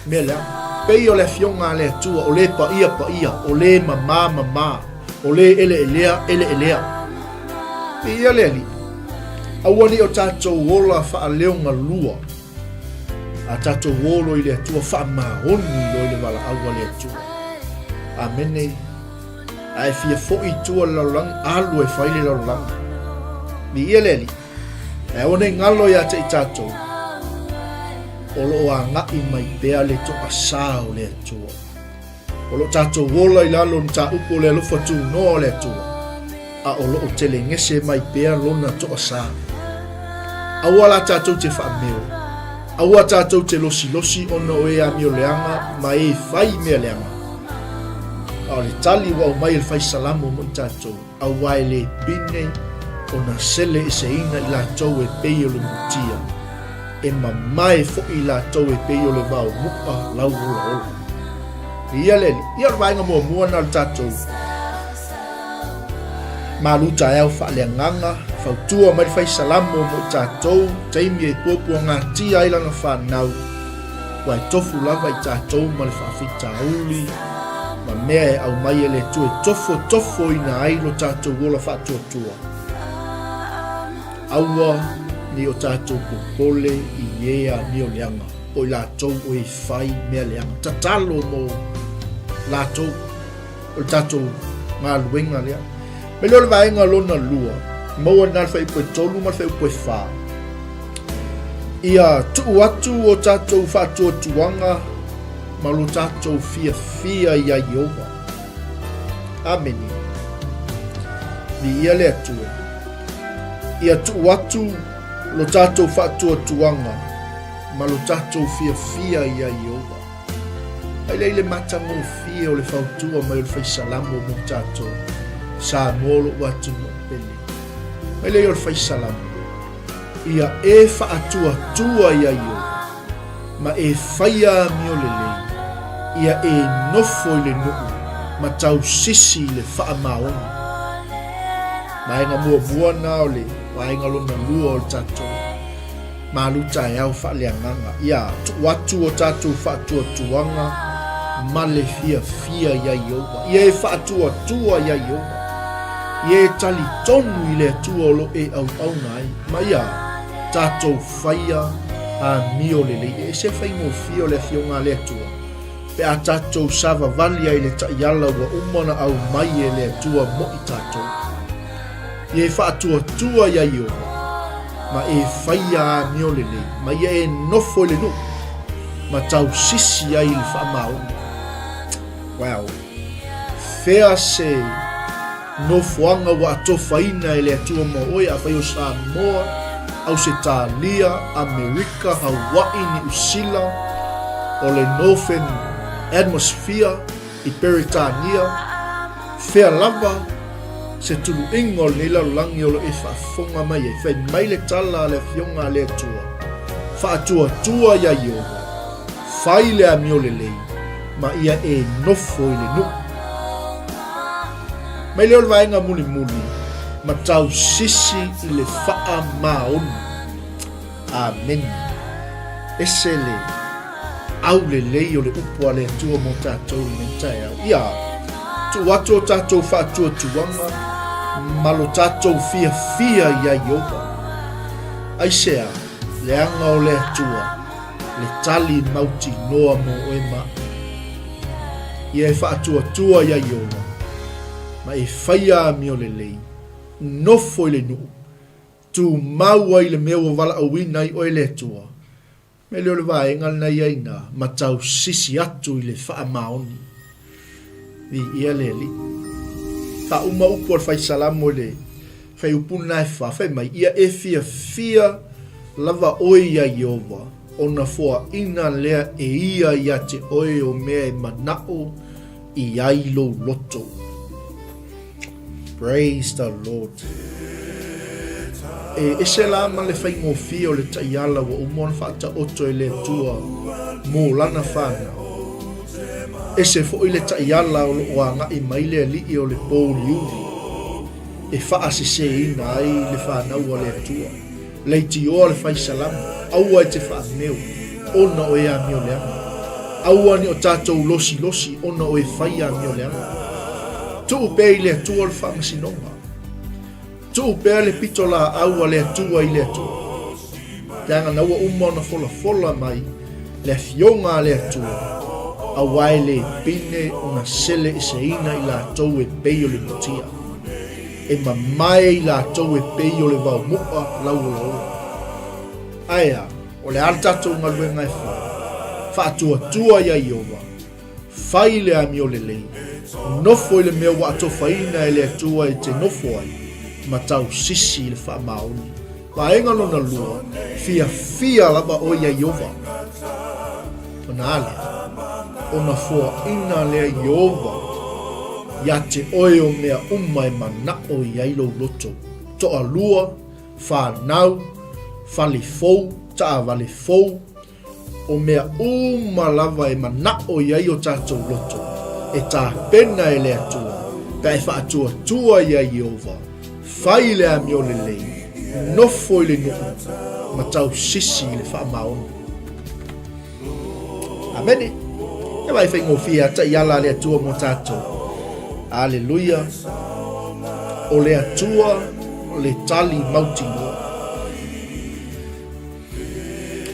[SPEAKER 1] mea leaga. Pei o le Afioga a le Atua, o le paia paia, o le mamā mamā, o le eleelea eleelea. Viia le Alii. Aua ne i o tatou ola faaleogalua, a tatou olo i le Atua, faamaoni loa i le valaau a le Atua. Amene. A e fia foi i tua le lalolagi, alu e fai le lalolagi. Viia le Alii. Ae aua ne i galo ia te i tatou, o lo o agai mai pea le toasā o le Atua. O lo o tatou ola i lalo o mataupu o le alofa tunoa o le Atua, a o lo o telegese mai pea Lona toasā. Aua la tatou te faameo, aua tatou te losilosi ona o e amio leaga ma e fai mea leaga. A o le tali ua aumai e le fai salamo mo i tatou, Aua e le pine ona sele eseina i latou e pei o le mutia, e mamae foi i latou e pei o le vao mu'a lauolaola. Ia le Alii, ia o le vaega muamua lena o le tatou malu taeao faaleagaga, fautua mai le fai salamo mo i tatou, taimi e puapuagatia ai lana fanau, Ua e tofu lava i tatou ma le faafitauli ma mea e aumai e le Atua e tofotofoina ai lo tatou ola faatuatua. Aua ne i o tatou popole i e amio leaga, o i latou o e fai mea leaga. Tatalo mo latou, o le tatou galuega lea. Mai lea o le vaega lona lua, maua i lena le fuaiupu e 3 ma le fuaiupu e 4. Ia tuu atu o tatou faatuatuaga ma lo tatou fiafia iā Ieova. Amene. Viia le Atua. Ia tuu atu lo tatou faatuatuaga ma lo tatou fiafia iā Ieova. Mai lea i le matagofie o le fautua mai o le fai salamo mo tatou, Samoa lo'u atunuu pele. Mai lea i o le fai salamo. Ia e faatuatua iā Ieova, ma e faia amio lelei, ia e nofo i le nuu ma tausisi i le faamaoni. Vaega muamua na o le vaega lona lua o le tatou. Malu taeao faaleagaga. Ia tuu atu o tatou faatuatuaga ma le fiafia iā Ieova. Ia e faatuatua iā Ieova. Ia e talitonu i le Atua o lo e auauna ai. Ma ia tatou faia amio lelei. E ese faigofie o le Afioga a le Atua pe a tatou savavali ai i le taiala ua uma ona aumai e le Atua mo i tatou. Ia e faatuatua iā Ieova, ma e faia amio lelei, ma ia e nofo i le nuu, ma tausisi ai i le faamaoni. Wow! Fea se nofoaga ua atofaina e le Atua mo oe, afai o Samoa, Ausetalia, Amerika, Hawaii, Niusila, o le Northern Atmosphere, i Peretania, fea lava se tuluiga o lenei lalolagi o lo e faafofoga mai ai, fai mai le tala a le Afioga a le Atua, Faatuatua iā Ieova, fai le amio lelei, ma ia e nofo i le nuu. Mai lea o le vaega mulimuli, ma tausisi i le faamaoni. Amene. Ese le aulelei o le upu a le Atua mo tatou i lenei taeao. Ia, tuu atu o tatou faatuatuaga ma lo tatou fiafia iā Ieova. Aisea, leaga o le Atua le tali mautinoa mo oe ma au. Ia e faatuatua iā Ieova ma e faia amio lelei, nofo i le nuu, Tumau ai le mea ua valaauina ai oe le Atua, me lea o le vaega lena i ai ina ma tausisi atu i le faamaoni. Viia le Alii. Faauma upu a le Faisalamo i le fuaiupu lena e fa, fai mai, Ia e fiafia lava oe iā Ieova, ona foaina lea e ia iā te oe o mea e manaʻo i ai lou loto. Praise the Lord. E ese la ma le faigofie o le taiala ua uma ona faataoto e le Atua mo lana whanau. Ese foi le taiala o loo agai mai le alii o le pouliuli e faaseseina ai le whanau a le Atua. Leitioa le fai salamo, aua e te faameo, ona o e amio leaga. Aua ne o tatou losilosi ona o e fai amio leaga. Tuu pea i le Atua le faamasinoga. Tuu pea le pito laau a le Atua i le Atua. Leaga na ua uma ona folafola mai le afioga a le Atua, aua e le pine ona sele eseina i latou e pei o le mutia. E mamae i latou e pei o le vaomu'a lauolaola. Ae a, o le a le tatou galuega e fai? Faatuatua iā Ieova, fai le amio lelei, nofo i le mea ua atofaina e le Atua e te nofo ai, ma tausisi i le faamaoni. Vaega lona lua, fiafia lava oe iā Ieova. Ona a lea? Ona foaina lea Ieova iā te oe o mea uma e manaʻo i ai lou loto, toalua, whanau, fale fou, taavale fou, o mea uma lava e manaʻo i ai o tatou loto, e tapena e le Atua, pe a e faatuatua iā Ieova, fai le amio lelei, nofo i le nuu, ma tausisi i le faamaoni. Amene. E vai faigofie a taiala a le Atua mo tatou. Aleluia. O le Atua le tali mautinoa.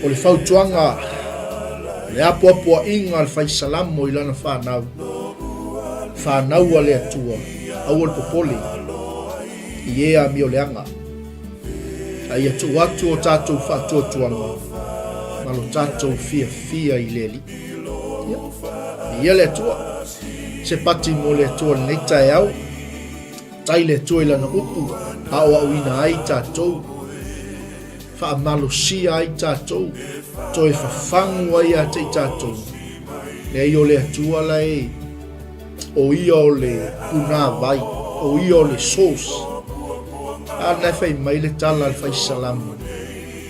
[SPEAKER 1] O le fautuaga, le apoapoaiga a le fai salamo i lana whanau. Whanau a le Atua, aua le popole, i e amio leaga. A ia tuu atu o tatou faatuatuaga ma lo tatou fiafia i le Alii. Ia, viia le Atua. Se pati mo le Atua lenei taeao. Tai le Atua i lana upu, aoaoina ai tatou. Faamalosia ai tatou. Toe fafagu ai ia te i tatou. Leai o le Atua la e O ia o le punāwai, o ia o le source. A lena e fai mai le tala a le fai salamo,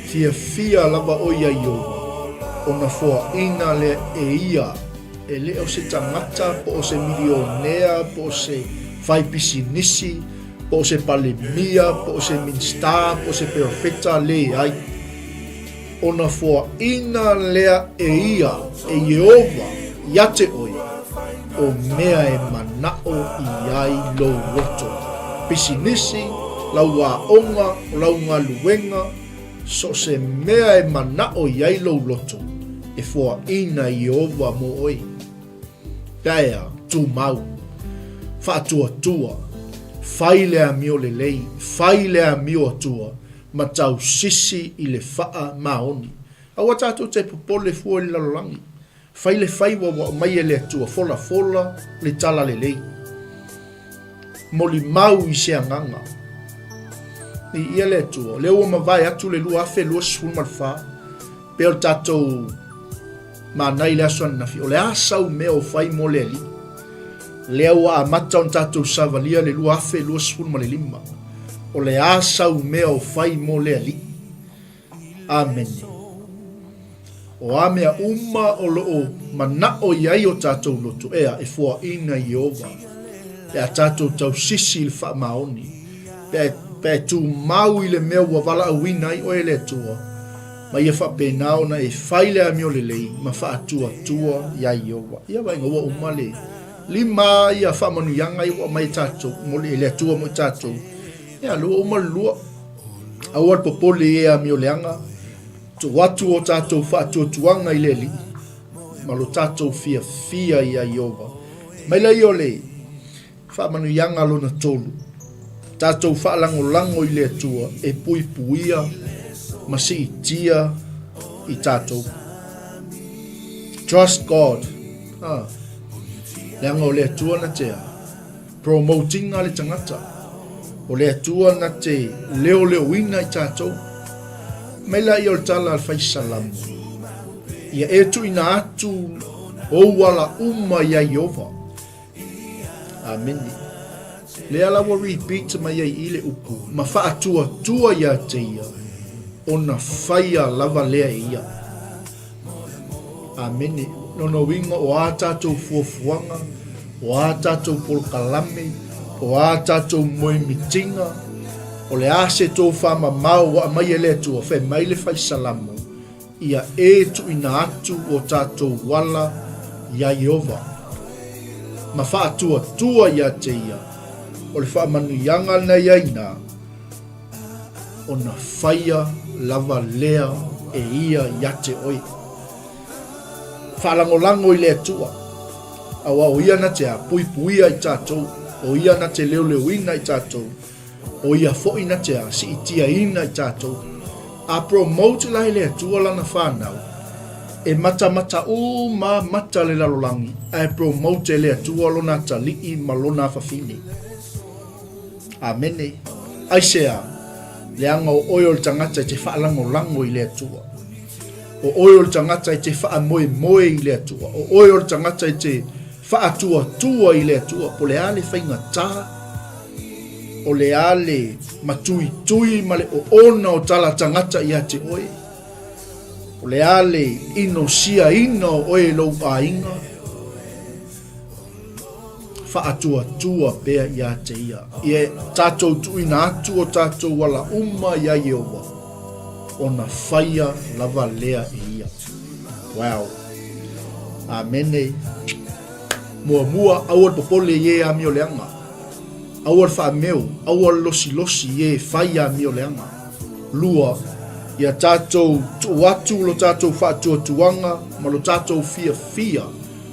[SPEAKER 1] Fiafia lava oe iā Ieova, ona foaina lea e ia, e le o se tagata po o se milionea po o se fai pisinisi po o se palemia po o se minista po o se perofeta, leai. Ona foaina lea e ia, e Ieova, ia te oe, o mea e manaʻo i ai lou loto. Pisinisi, lau aoga, o lau galuega, so o se mea e manaʻo i ai lou loto, e foaina e Ieova mo oe. Pea, tumau, faatuatua, fai le amio lelei, fai le amio atua, ma tausisi i le faa maoni. Aua tatou te popole fua i le lalolagi. Fai le faiva ua aumai e le Atua, folafola le tala lelei. Molimau i se agaga. Viia le Atua, o lea ua mavae atu le 2024, pei o le tatou manai i le aso ananafi, o le a sau mea o fai mo le Alii? Lea ua amata ona tatou savalia le 2025, o le a sau mea o fai mo le Alii? Amene. O a mea uma o lo o manaʻo i ai o tatou loto, ea, e foaʻina Ieova, pe a tatou tausisi i le faamaoni, pe a, pe a e tumau i le mea ua valaauina ai oe e le Atua, ma ia faapena ona e fai le amio lelei ma faatuatua iā Ieova. Ia vaaiga ua uma le lima ia faamanuiaga ia ua aumai e tatou, mo le, e le Atua mo i tatou. Ia, lea ua uma le lua. Aua le popole i e amio leaga, tuu atu o tatou faatuatuaga i le Alii, ma lo tatou fiafia iā Ieova. Mai laia o le faamanuiaga lona tolu, tatou faalagolago i le Atua e puipuia ma siitia i tatou. Trust God. Ah. Leaga o le Atua na te a. Promotinga le tagata. O le Atua na te leoleoina i tatou. Mai laia o le tala a le fai salamo, Ia e tuuina atu ou ala uma iā Ieova. Amene. Lea la ua repeat mai ai i le upu, ma faatuatua ia te ia, ona faia lava lea e ia. Amene. Lona uiga o a tatou fuafuaga, o a tatou polokalame, o a tatou moemitiga, o le a se tofamamao ua aumai e le Atua, fai mai le fai Salamo, ia e tuuina atu o tatou ala iā Ieova, ma faatuatua ia te ia, o le faamanuiaga lena i ai ina, ona faia lava lea e ia ia te oe. Faalagolago i le Atua, aua o ia na te a puipuia i tatou, o ia na te leoleoina i tatou, o ia foi na te a siitiaina i tatou. A promote la e le Atua lana fanau, e matamata uma mata le lalolagi, ae promote e le Atua lona atalii ma lona afafine. Amene. Aisea? Leaga o oe o le tagata e te faalagolago i le Atua. O oe o le tagata e te faamoemoe i le Atua. O oe o le tagata e te faatuatua i le Atua. Po o le a le faigata, o le a le matuitui ma le oona o tala tagata ia te oe, o le a le inosiaina o oe e lou aiga, Faatuatua pea ia te ia. Ia tatou tuuina atu o tatou ala uma iā Ieova, ona faia lava lea e ia. Wow. Amene. Muamua, aua le popole i e amio leaga. Aua le faameu, aua le losilosi i e fai amio leaga. Lua, ia tatou tuu atu lo tatou faatuatuaga ma lo tatou fiafia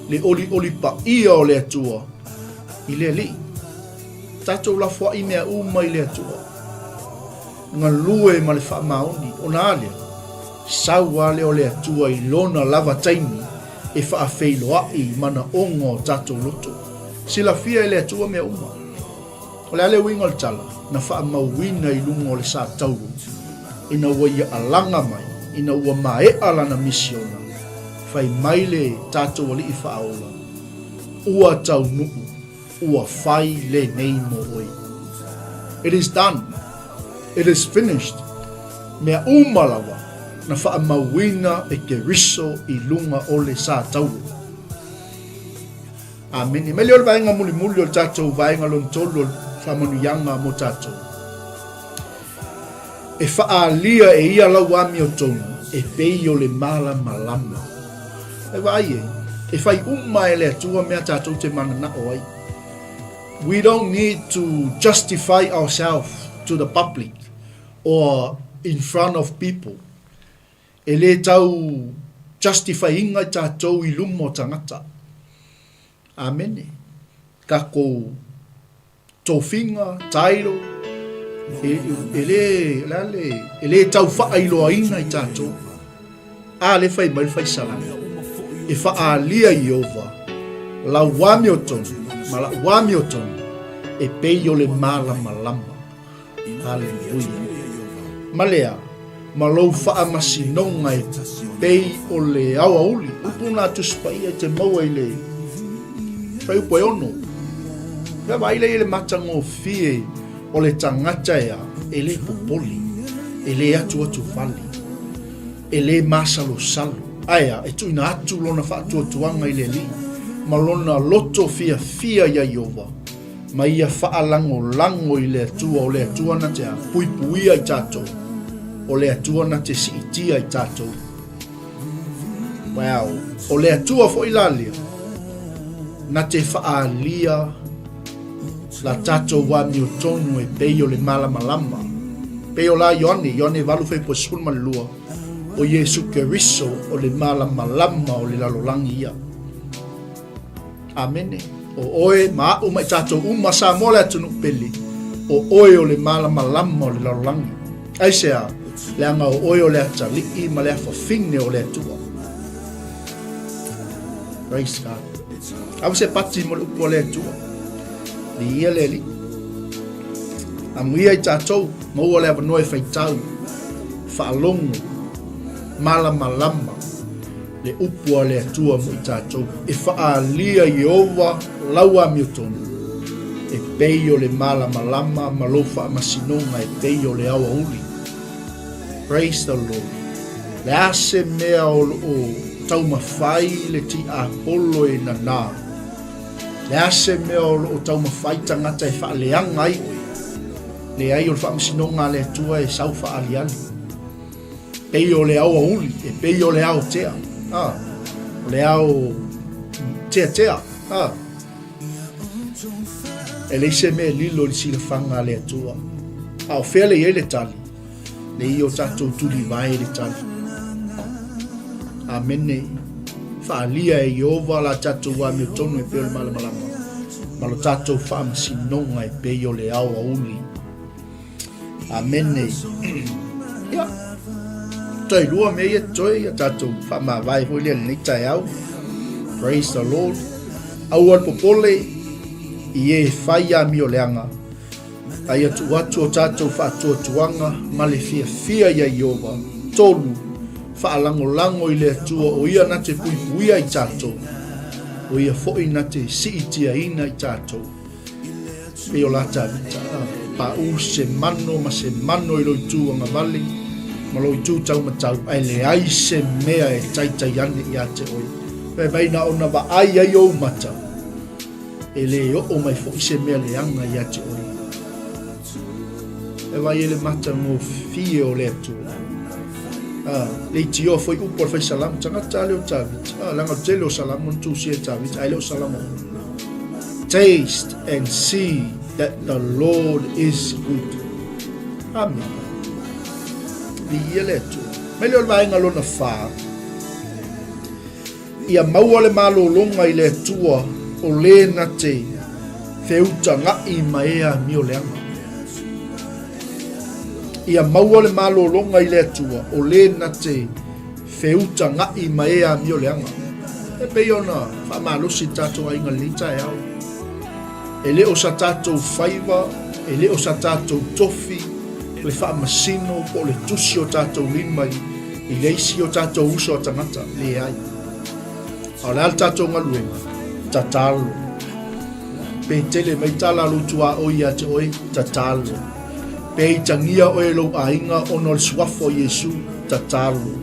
[SPEAKER 1] le olioli paia o le Atua i le Alii. Tatou lafoai mea uma i le Atua. Galue ma le faamaoni, ona a lea, sau a lea o le Atua i lona lava taimi e faafeiloai i manaoga o tatou loto. Silafia e le Atua mea uma. O le a le uiga o le tala na faamauina i luga o le sa tauro ina ua ia alaga mai, ina ua maea lana misiona, fai mai le tatou Alii Faaola, Ua taunuu, ua fai lenei mo oe. It is done. It is finished. Mea uma lava na faamauina e Keriso i luga o le sa tauro. Amene. Mai lea o le vaega mulimuli o le tatou vaega lona tolu o le faamanuiaga mo tatou. E faaalia e ia lau amiotonu. e pei o le malamalama. E vaai e, e fai uma e le Atua mea tatou te mananao ai. We don't need to justify ourselves to the public or in front of people. E le tau justify ina i tatou i luma o tagata. Amene. Takou tofiga, title, e, e le, le a le, e le tau faailoaina i tatou. A le fai mai le fai salamo, e faaalia Ieova lau amiotonu ma la'u amiotonu e pei o le malamalama. Haleluia. Ma lea, ma lou faamasinoga e pei o le aoauli. Upu na Tusi Paia i te maua i le fuaiupu e ono. Ia vaai lea i le matagofie o le tagata ea e le popole, e le atuatuvale, e le masalosalo, ae a, e tuuina atu lona faatuatuaga i le Alii ma lona loto fiafia iā Ieova. Ma ia faalagolago i le Atua, o le Atua na te puipuia i tatou, o le Atua na te siitia i tatou. Wow. O le Atua foi la lea, na te faaalia la tatou amiotonu e pei o le malamalama. Pei o la Ioane, Ioane 8 fuaiupu 12, o Iesu Keriso o le malamalama o le lalolagi ia. Amene. O oe ma aʻu ma i tatou uma, Samoa le atunuu pele, o oe o le malamalama o le lalolagi. Aisea? Leaga o oe o le atalii ma le afafine o le Atua. Praise God. Aua se pati mo le upu a le Atua. Viia le Alii. Amuia i tatou, maua le avanoa e faitau, faalogo, malamalama, Le upu a le Atua mo i tatou, e faaalia Ieova lau amiotonu, e pei o le malamalama ma lou faamasinoga e pei o le aoauli. Praise the Lord. Le a se mea o lo o taumafai le tiapolo e nanā? Le a se mea o lo o taumafai tagata e faaleaga ai oe? Leai, o le faamasinoga a le Atua e sau faaaliali. Pei o le aoauli, e pei o le ao tea. A, o le ao teatea. A, e leai se mea e lilo i le silafaga a le Atua. A o fea le i ai le tali? Le i o tatou tulivae le tali. Amene. Faalia e Ieova la tatou amiotonu e pei o le malamalama, ma lo tatou faamasinoga e pei o le aoauli. Amene. Ia. Toe lua mea ia toe ia tatou faamavae foi lea lenei taeao. Praise the Lord. Aua le popole i e fai amioleaga. A ia tuu atu o tatou faatuatuaga ma le fiafia ia Ieova. Tolu, faalagolago i le Atua o ia na te puipuia i tatou, o ia foi na te siitiaina i tatou. Pei o la Tavita, paʻu se mano ma se mano i lou itu agavale ma lou itu taumatau, ae leai se mea e taitai ane ia te oe. Fai mai na ona vaai ai ou mata, e le oo mai foi se mea leaga ia te oe. E vaai e le matagofie o le Atua. Ah, leitioa foi upu a le fai salamo, tagata a le o Tavita. Ah, leaga o le tele o salamo na tusia e Tavita, ae le o salamo uma. Taste and see that the Lord is good. Amen. Viia le Atua. Mai lea o le vaega lona whā. Ia maua le malologa i le Atua o lē na te feutagaʻi ma e amioleaga. Ia maua le malologa i le Atua o lē na te feutagaʻi ma e amioleaga. E pei ona faamalosi le tatou aiga i lenei taeao. E le o sa tatou faiva, e le o sa tatou tofi le faamasino po o le tusi o tatou lima i le isi o tatou uso a tagata, leai. A o le a le tatou galuega? Tatalo. Pe tele mai tala a lou tuaoi ia te oe, tatalo. Pe itagia oe e lou aiga ona o le suafa o Iesu, tatalo.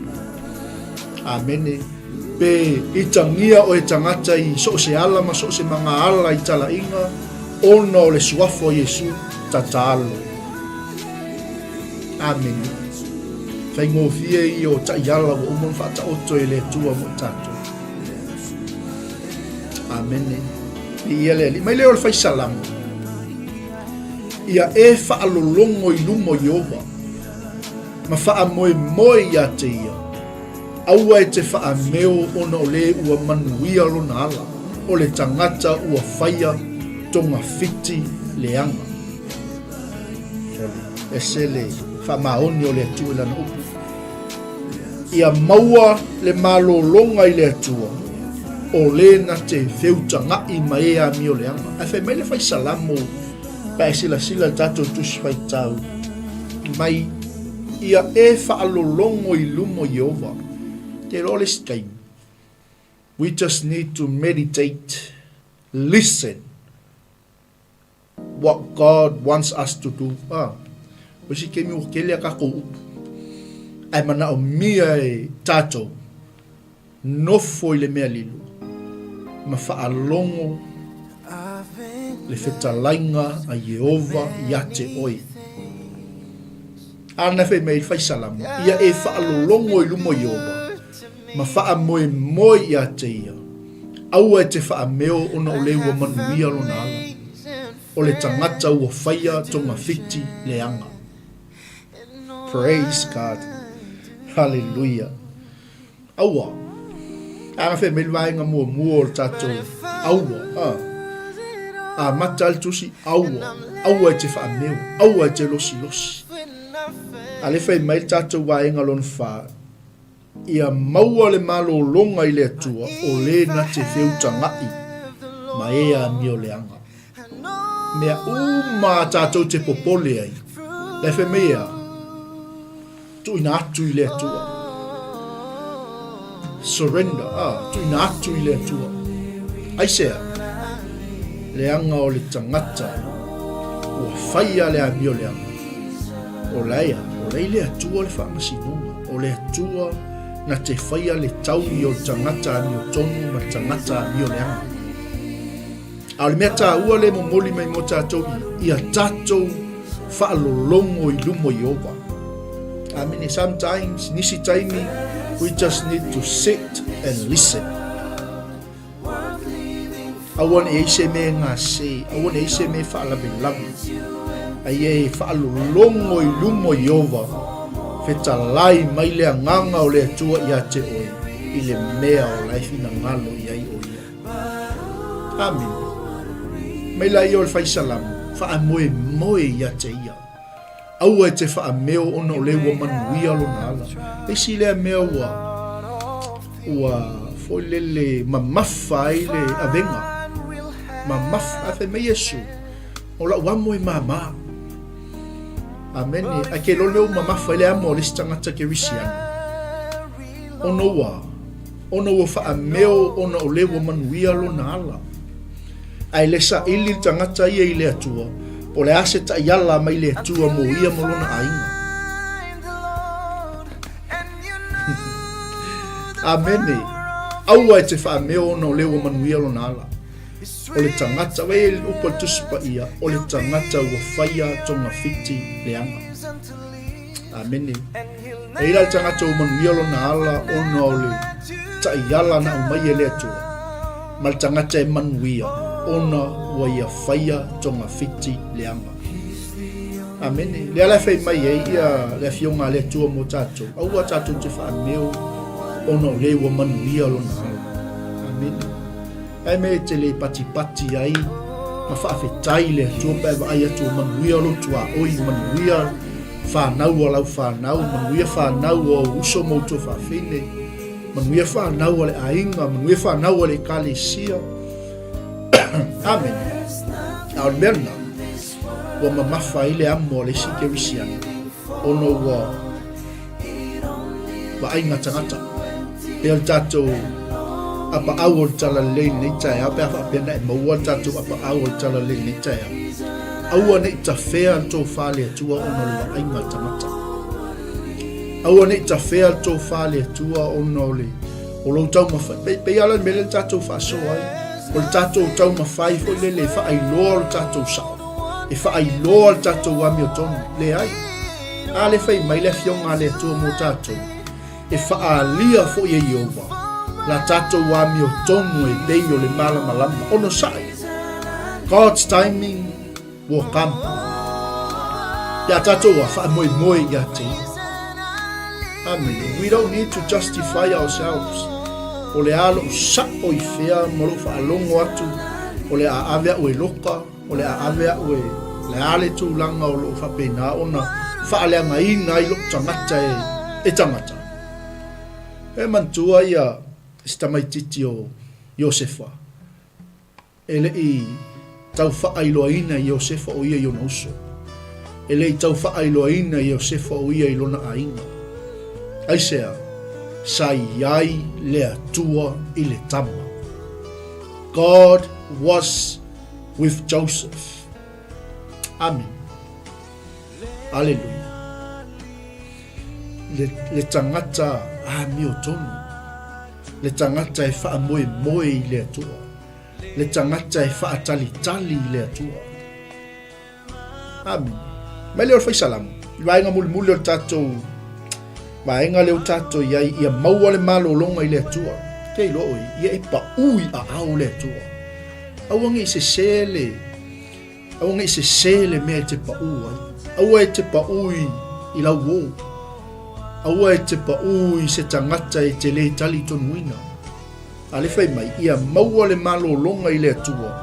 [SPEAKER 1] Amene. Pe itagia oe tagata i so o se ala ma so o se magaala i talaiga ona o le suafa o Iesu, tatalo. Amene. Faigofie ia o taiala ua uma ona faataoto e le Atua mo tatou. Amene. Viia le Alii. Mai lea o le fai salamo. Ia e faalologo i luma o Ieova, ma faamoemoe ia te ia. Aua e te faameo ona o le ua manuia lona ala, o le tagata ua faia togafiti leaga. Sole, ese le faamaoni o le Atua i lana upu. Ia maua le malologa i le Atua, o le na te feutagaʻi ma e amio leaga. Ae fai mai le fai salamo, pe a e silasila i le tatou Tusi Faitau, mai ia e faalologo i luma o Ieova. Te iloa le isi taimi, we just need to meditate, listen, what God wants us to do. Ah, o isi taimi ua tele a tatou upu, ae manaomia e tatou nofo i le mea lilo ma faalogo le fetalaiga a Ieova ia te oe. Āna e fai mai ai le fai salamo, ia e faalologo i luma o Ieova, ma faamoemoe ia te ia. Aua e te faameo ona o le ua manuia lona ala. O le tagata ua faia togafiti leaga. Praise God. Hallelujah. Aua. A fai mai le vaega muamua o le tatou aua. A. Amata le tusi aua. Aua e te faameo. Aua e te losilosi. A le fai mai le tatou vaega lona fa. Ia maua le malologa i le Atua o le na te feutagaʻi ma e amio leaga. Mea uma a tatou te popole ai, le fai mai e a? Tuuina atu i le Atua. Surrender, ah, tuuina atu i le Atua. Aisea? Leaga o le tagata ua faia le amio leaga. O la e a? O la i le Atua le faamasinoga. O le Atua na te faia le taui o le tagata amiotonu ma le tagata amio leaga. A o le mea taua le momoli mai mo tatou i ia tatou faalologo i luma o Ieova. Amene. Sometimes, nisi taimi, we just need to sit and listen. Aua ne i ai se mea e gase, aua ne i ai se mea e faalavelave. Aia e faalologo i luma o Ieova, fetalai mai le agaga o le Atua ia te oe i le mea o la e finagalo i ai o ia. Amene. Mai laia o le fai salamo, faamoemoe ia te ia. Aua e te faameo ona o le ua manuia lona ala. Le isi lea mea ua ua foi lele mamafa ai le avega. Mamafa. Ae fai mai Iesu, o lau amo e māmā. Amene. Ae ke iloa le mea ua mamafa ai le amo a le isi tagata Kerisiano. Ona ua, ona ua faameo ona o le ua manuia lona ala. Ae le saili le tagata ia i le Atua, po o le a se taiala mai le Atua mo ia ma lona aiga. Amene. Aua e te faameo ona o le ua manuia lona ala. O le tagata, wai e upu a le Tusi Paia, o le tagata ua faia togafiti leaga. Amene. E i la le tagata ua manuia lona ala ona o le taiala na aumai e le Atua, ma le tagata e manuia ona ua ia faia togafiti leaga. Amene. Lea la e fai mai ai ia le afioga a le Atua mo tatou, aua tatou te faameo ona o le ua manuia lona ala. Amene. Ae mea e te le patipati ai ma faafetai le Atua pe a vaai atu ua manuia lou tuaoi, manuia whanau a lau whanau, manuia whanau a ou uso ma ou tuafafine, manuia whanau a le aiga, manuia whanau a le ekalesia. Amen. A o le mea lena, ua mamafa ai le amo a le isi Kerisiano, ona ua vaaiga tagata. Pea o le tatou apaau o le Talalelei i lenei taeao, pe a faapea na e maua le tatou apaau o le Talalelei i lenei taeao, aua ne i tafea le tofa a le Atua ona o le vaaiga a le tagata. Aua ne i tafea le tofa a le Atua ona o le o lou taumafai. Pe, pei lava la le mea lea le tatou faasoa ai. O le tatou taumafai foi lele e faailoa lo tatou sao, e faailoa le tatou amiotonu. Leai. A le fai mai le Afioga a le Atua mo tatou, e faaalia foi e Ieova la tatou amiotonu e pei o le malamalama. Onosai. God's timing will come. Pe a tatou a faamoemoe ia te Ia. Amene. We don't need to justify ourselves. O le a lou sa'o i fea ma lou faalogo atu, o le a ave a'u e loka, o le a ave a'u e le a le tulaga o loo faapena ona faaleagaina ai lo'u tagata e, e tagata. E manatua ia si tamaititi o Iosefa, e le i tau faailoaina e Iosefa o ia i ona uso. E le i tau faailoaina e Iosefa o ia i lona aiga. Aisea? Sa i ai le Atua i le tama. God was with Joseph. Amen. Aleluia. Le, le tagata amiotonu. Le tagata e faamoemoe i le Atua. Le tagata e faatalitali i le Atua. Amene. Mai lea o le faisalamo, i vaega mulimuli o le tatou vaega lea o tatou i ai, ia maua le malologa i le Atua. Ke iloa oe, ia e paʻu i aao le Atua. Aua ne i sesē le, aua ne i sesē le mea e te paʻu ai. Aua e te paʻu i, i lau uō. Aua e te paʻu i se tagata e te lē talitonuina. A le fai mai, ia maua le malologa i le Atua,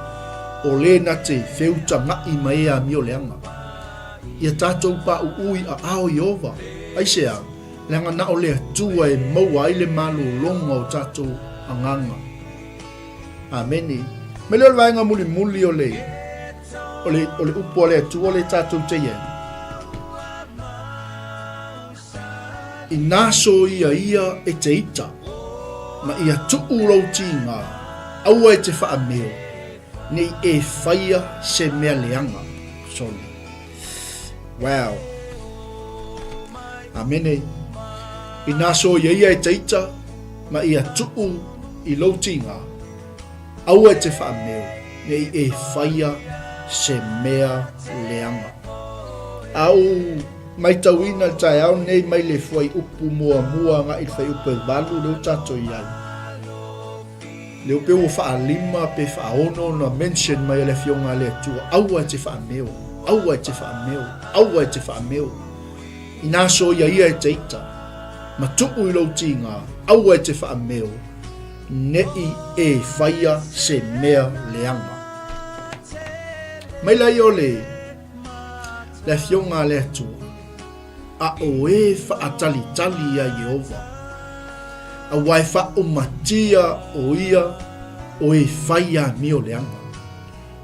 [SPEAKER 1] o le na te feutagaʻi ma e amio leaga. Ia tatou paʻuʻu i aao Ieova. Aisea? Leaga na o le Atua e maua ai le malologa o tatou agaga. Amene. Mai lea o le vaega mulimuli o le, o le, o le upu a le Atua le tatou te i ai. Inā soia ia e te ita, ma ia tuu lou tīgā, aua e te faameo, nei e whaia se mea leaga. Sorry. Wow. Amene. Inā soia ia e te ita, ma ia tuu i lou tīgā, Aua e te whaameo, nei e whaia se mea leaga. A u maitauina le taeao nei mai le fuaiupu muamua agai i le fuaiupu e valu lea ua tatou i ai. Lea ua pei ua faalima pe faaono ona mention mai a le Afioga a le Atua, aua e te faameo, aua e te faameo, aua e te faameo. Inā soia ia e te ita, ma tuu i lou tīgā, aua e te faameo, Neʻi e whaia se mea leaga. Mai la ia o le, le afioga a le Atua, a o e faatalitali iā Ieova, aua e faaumatia o ia o e fai amio leaga.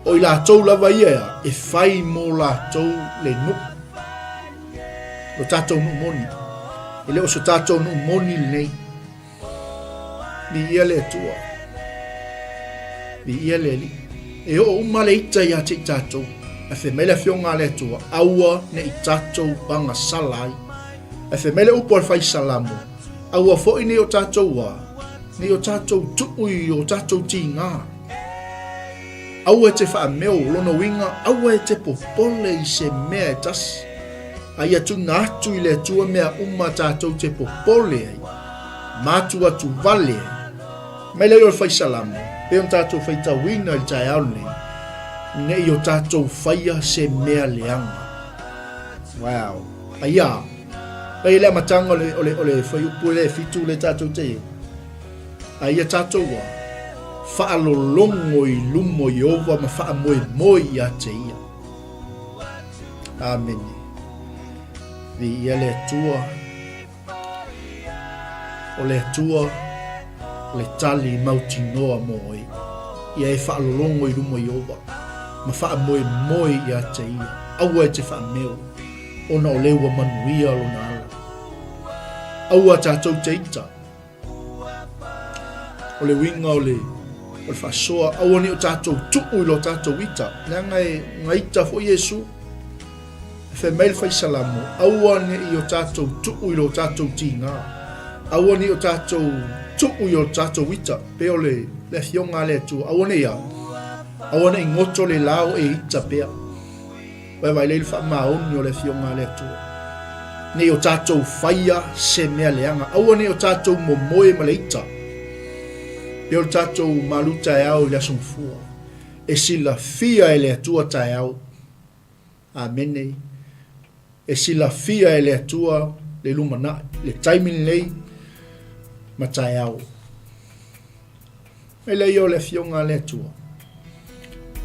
[SPEAKER 1] O i latou lava ia e fai mo latou le nuʻu, lo tatou nuʻu moni. E le o so tatou nuʻu moni lenei. Viia le Atua. Viia le Alii. E oo uma le ita ia te i tatou. Ae fai mai le Afioga a le Atua, aua ne i tatou pagasala ai. Ae fai mai le upu a le Faisalamo, aua foi ne i o tatou a, ne i o tatou tuu i o tatou tigā. Aua e te faameo, lona uiga, aua e te popole i se mea e tasi. A ia tuuina atu i le Atua mea uma tatou te popole ai, ma atu atu vale ai. Mai lea o le Faisalamo, pei ona tatou faitauina i le taeao lenei, ne i o tatou faia se mea leaga. Wow. Aia, mai le amataga o le, o le, o le fuaiupu lea e fitu lea tatou te i ai. A ia tatou a, faalologo i luma o Ieova ma faamoemoe ia te ia. Amene. Viia le Atua. O le Atua le tali mautinoa mo oe. Ia e faalologo i luma o Ieova ma faamoemoe ia te ia. Aua e te faameo, ona o le ua manuia lona ala. Aua tatou te ita. O le uiga o le, o le faasoa, aua ne i o tatou tuu i lo tatou ita, leaga e gaita foi Iesu. E fai mai le Faisalamo, aua ne i o tatou tuu i lo tatou tigā, aua ne i o tatou tuu i o tatou ita, pei o le, le Afioga a le Atua, aua ne i a, aua ne i goto le la o e ita pea. Vaevae lea i le faamaoni o le Afioga a le Atua. Ne i o tatou faia se mea leaga. Aua ne i o tatou momoe ma le ita. Pei o le tatou malu taeao i le Aso Gafua. E silafia e le Atua taeao. Amene. E silafia e le Atua le lumanai, le taimi lenei ma taeao. Mai lea ia o le Afioga a le Atua.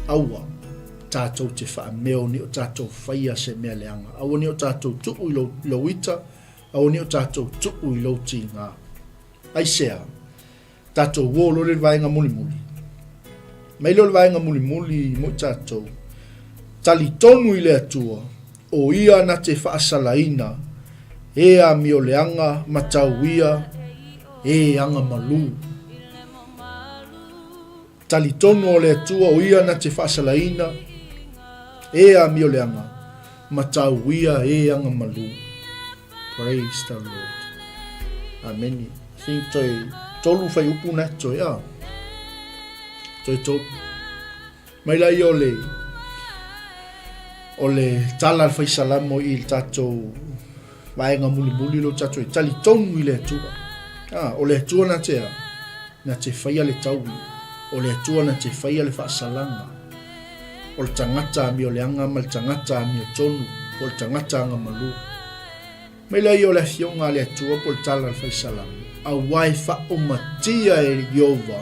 [SPEAKER 1] Aua tatou te faameo ni o tatou faia se mea leaga. Aua ni o tatou tuu i lou, lou ita, aua ni o tatou tuu i lou tiga. Aisea? Tatou uo loa le vaega mulimuli. Mai lea o le vaega mulimuli mo i tatou. Talitonu i le Atua, o ia na te faasalaina e amioleaga ma tauia e aga malū. Talitonu o le Atua o ia na te faasalaina e amioleaga ma tauia e aga malū. Praise the Lord. Amene. I think toe tolu whaiupu na toe a. Toe tolu. Mai la ia o le o le tala al whaisalamo i le tatou vaega mulimuli lo tatou e talitonu i le Atua. Ah, o le Atua na te a, na te whaia le taui. O le Atua na te whaia le whaasalaga. O le tagata amioleaga ma le tagata amiotonu, po o le tagata agamalu. Mai lea ia o le Afioga a le Atua po o le tala a le Faisalamo, Aua e faaumatia e Ieova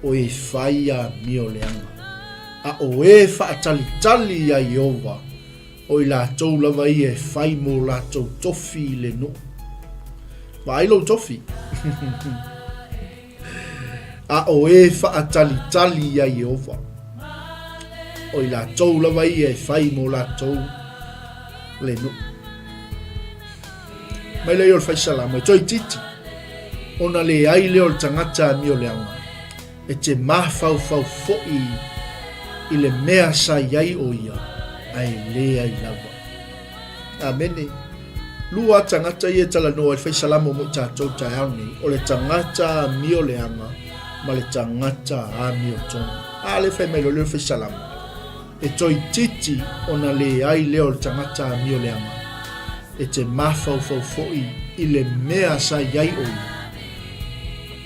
[SPEAKER 1] o e fai amioleaga, a o e faatalitali iā Ieova, o i latou lava ia e fai mo latou tofi i le nuu. Vaai lou tofi. A o e faatalitali iā Ieova, o i latou lava ia e fai mo latou le nuu. Mai lea o le faisalamo, e toeitiiti, ona leai lea o le tagata amioleaga, e te mafaufau foi i le mea sa i ai o ia, ae leai lava. Amene. Lua tagata ia e talanoa i le faisalamo mo i tatou taeao nei, o le tagata amioleaga ma le tagata amiotonu. A le fai mai loa lea o le faisalamo, e toeitiiti ona leai lea o le tagata amioleaga, e te mafaufau foi i le mea sa i ai o ia,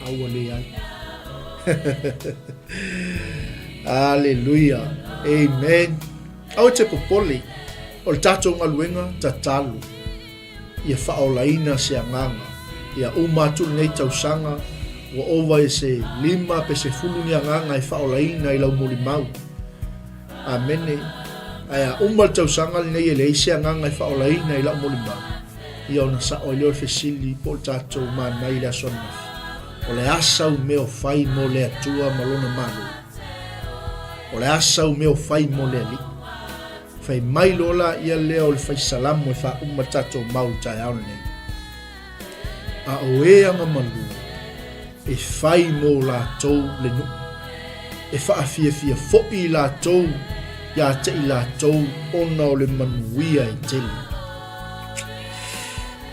[SPEAKER 1] a ua leai. Aleluia. Amen. Aua e te popole, o le tatou galuega tatalo ia faaolaina se agaga. Ia uma atu lenei tausaga, ua ova i se 5 pe 10 ni agaga e faaolaina i lau molimau. Amene. Ae a uma le tausaga lenei e leai se agaga e faaolaina i lau molimau, ia ona sao ai lea o le fesili po o le tatou manai i le aso ananafi. O le a sau mea o fai mo le Atua ma Lona Malo? O le a sau mea o fai mo le Alii? Fai mai loa la ia lea o le faisalamo e faauma le tatou mau i le taeao lenei. A o e agamalu e fai mo latou le nuu, e faafiafia foi i latou ia te i latou ona o le manuia e tele.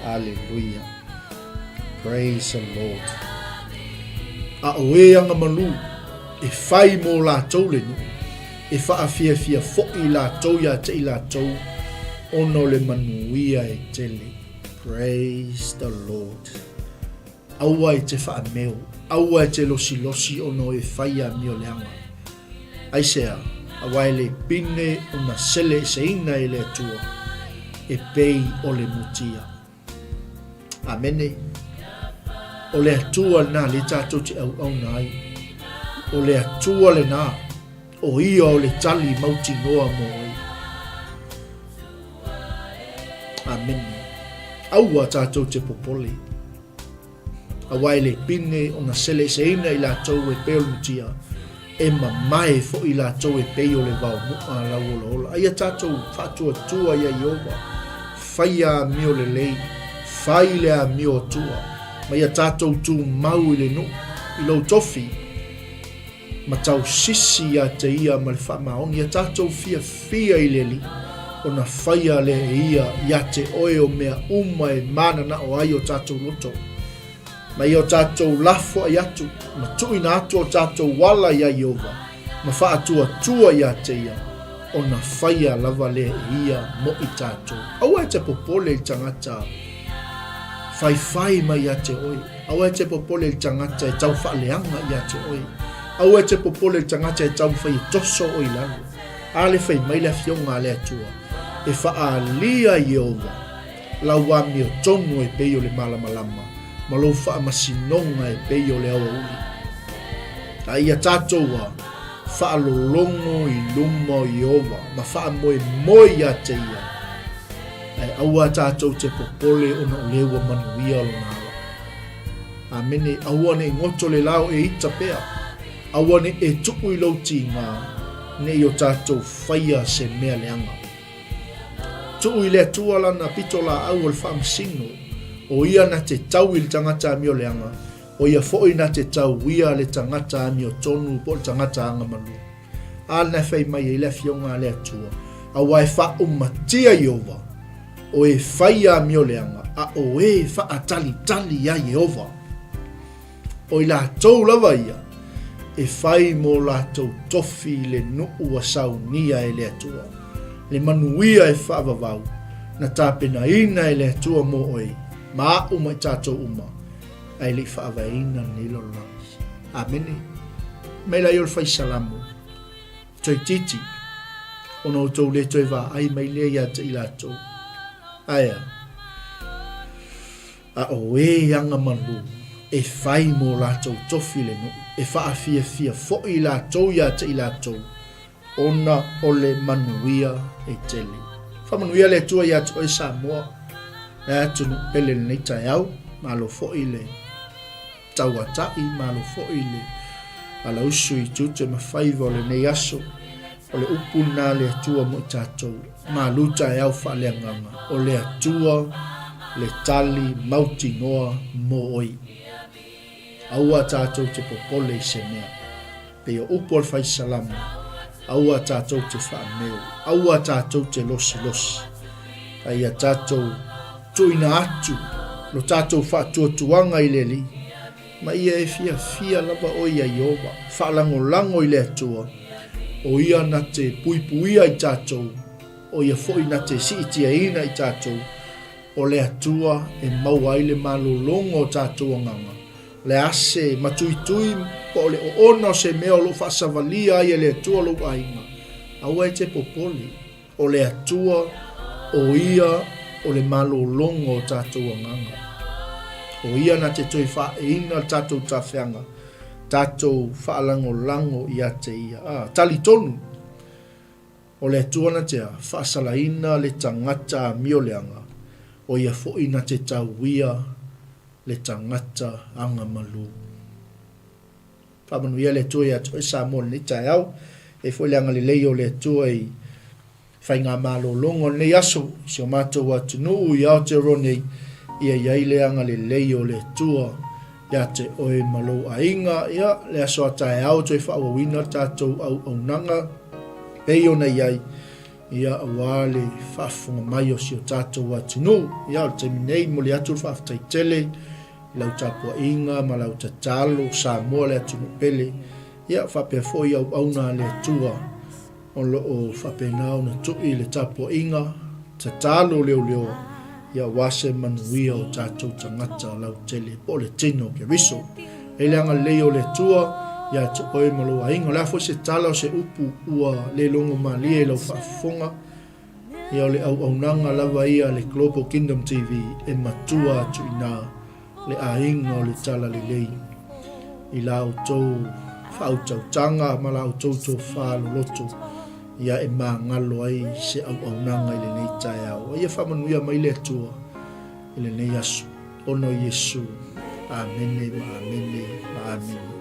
[SPEAKER 1] Aleluia. Praise the Lord. A o e agamalu e fai mo latou le nuu, e faafiafia foi latou ia te i latou ona o le manuia e tele. Praise the Lord. Aua e te faameo, aua e te losilosi ona o e fai amioleaga. Aisea, aua e le pine ona seleeseina e le Atua, e pei o le mutia. Amene. O le Atua lena lea tatou te auauna ai. O le Atua lena, o ia o le tali mautinoa mo oe. Amene. Aua tatou te popole. Aua e le pine ona seleseina i latou e pei o le mutia, e mamae foi latou e pei o le vao mu'a lauolaola. A ia tatou faatuatua ia Ieova, faia amio lelei, fai le amio Atua, ma ia tatou tumau i le nuu, i lou tofi, ma tausisi ia te ia ma le faamaoni, ia tatou fiafia i le Alii, ona faia lea e ia ia te oe o mea uma e mananao ai o tatou loto. Ma ia o tatou lafoai atu, ma tuuina atu o tatou ala iā Ieova, ma faatuatua ia te ia. Ona faia lava lea e ia mo i tatou. Aua e te popole i le tagata faifai mai ia te oe. Aua e te popole i le tagata e tau faaleaga ia te oe. Aua e te popole i le tagata e taumafai e toso oe i lalo. A le fai mai le Afioga a le Atua, E faaalia Ieova lau amiotonu e pei o le malamalama, ma lou faamasinoga e pei o le aoauli. A ia tatou a faalologo i luma o Ieova ma faamoemoe ia te ia, ae aua tatou te popole ona o lea ua manuia lona ala. Amene. Aua ne i goto le la o e ita pea. Aua ne i e tuu i lou tiga, ne i o tatou faia se mea leaga. Tuu i le Atua lana pitolaau o le faamasino, o ia na te tau i le tagata amioleaga, o ia foi na te tauia le tagata amiotonu po o le tagata agamalu. A lena e fai mai ai le Afioga a le Atua, Aua e faaumatia Ieova, o e faia amioleaga, a o e faatalitali ia Ieova. O i latou lava ia e fai mō latou tofi i le nuu ua saunia e le Atua, le manuia e faavavau na tapenaina e le Atua mō oe ma aʻu ma i tatou uma, ae le i faavaeina lenei lalolagi. Amene. Mai la ia o le fai Salamo, Toeitiiti, ona outou le toe vaai mai lea ia te i latou. Ae a? A o e agamalu e fai mō latou tofi le nuu, e faafiafia foi latou ia te i latou, ona o le manuia e tele. Faamanuia le Atua ia te oe Samoa, le atunuu pele i lenei taeao, malo foi le tauata'i, malo foi le alausu i tiute ma faiva o lenei aso. O le upu lena a le Atua mo i tatou, malu taeao faaleagaga, o le Atua le tali mautinoa mo oi. Aua tatou te popole i se mea. Pei o upu a le Fai Salamo, aua tatou te faameu, aua tatou te losilosi, a ia tatou tuuina atu lo tatou faatuatuaga i le Alii, ma ia e fiafia lava oe ia Ieova, faalagolago i le Atua, o ia na te puipuia i tatou, o ia foi na te siitiaina i tatou, o le Atua e maua ai le malologa o tatou agaga, le ase matuitui po o le oona o se mea o lo o faasavalia ai e le Atua lou aiga, aua e te popole, o le Atua o ia o le malologa o tatou agaga. O ia na te toe faaeina le tatou tafeaga, tatou faalagolago ia te ia. A, talitonu, o le Atua na te faasalaina le tagata amioleaga, o ia foi na te tauia le tagata agamalu. Faamanuia le Atua ia te oe Samoa i lenei taeao. E i ai foi le agalelei o le Atua i faigamalologa o lenei aso i si o matou atunuu i Aotearoa nei, ia i ai le agalelei o le Atua ia te oe ma lou aiga. Ia, le aso a taeao toe faaauauina le tatou auaunaga pei ona i ai, ia, aua le faafofoga mai o si o tatou atunuu. Ia, o le taimi nei, momoli atu le faafetai tele i lau tapuaiga ma lau tatalo, Samoa le atunuu pele, ia, faapea foi auauna a le Atua o lo o faapena ona tui le tapuaiga, tatalo leoleoa, ia aua se manuia o tatou tagata lautele po o le tino o Keriso. E le agalelei o le Atua ia te oe ma lou aiga. O le a foi se tala o se upu ua le logo malie i lau faafofoga, ia o le auaunaga lava ia a le Global Kingdom TV e matua atu i ina le aiga o le Talalelei i la outou faautautaga ma la outou tofa loloto ia e magalo ai se auaunaga i lenei taeao. A ia faamanuia mai le Atua i lenei aso. Ona o Iesu. Amene ma amene ma amene.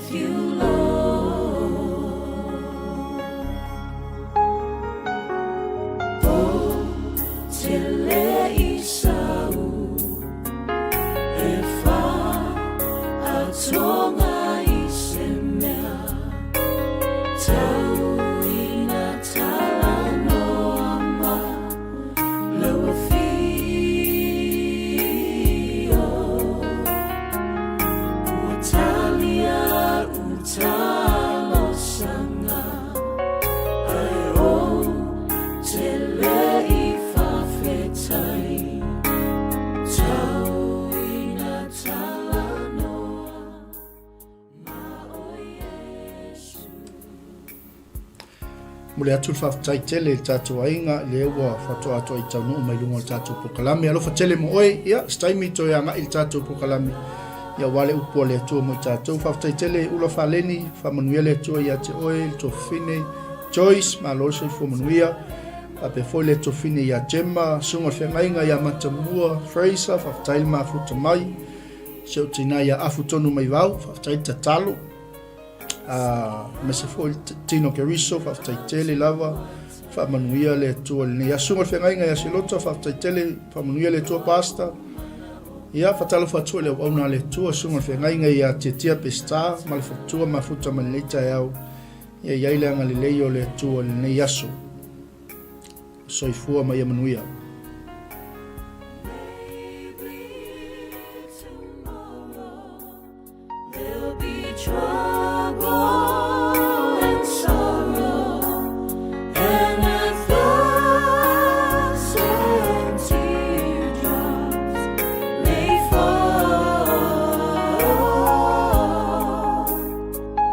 [SPEAKER 2] with you, Lord. O te le i sau, e wha atoga i se mea, tau ina talanoa ma lau afio. Ua talia u talosaga, ae ou te le i faafetai, tau ina talanoa ma oe Iesu.
[SPEAKER 1] Momoli atu le faafetai tele i le tatou aiga lea ua faatoa atoa i taunuu mai luga o le tatou polokalame. Alofa tele mo oe, ia, se taimi toe agai le tatou polokalame, ia aua le upu a le Atua mo i tatou. Faafetai tele Ula Faleni, faamanuia le Atua ia te oe, le tuafafine Joyce, malo le soifua manuia. Faapea foi le tuafafine ia Gemma, susuga i le feagaiga ia Matamua Fraser, faafetai le mafuta mai. Si ou tina ia Afu Tonu Maivau, faafetai le tatalo. Aemaise foi le Tino Keriso, faafetai tele lava, faamanuia le Atua i lenei aso. Susuga i le Feagaiga ia Selota, faafetai tele, faamanuia le Atua Pastor. Ia, faatalofa atu i le auauna a le Atua, Susuga i le Feagaiga ia Tiatia Peseta ma le faletua mafuta mai lenei taeao. Ia i ai le agalelei o le Atua i lenei aso. Soifua ma ia manuia.
[SPEAKER 2] Maybe tomorrow There'll be trouble and sorrow, and 1,000 teardrops may fall.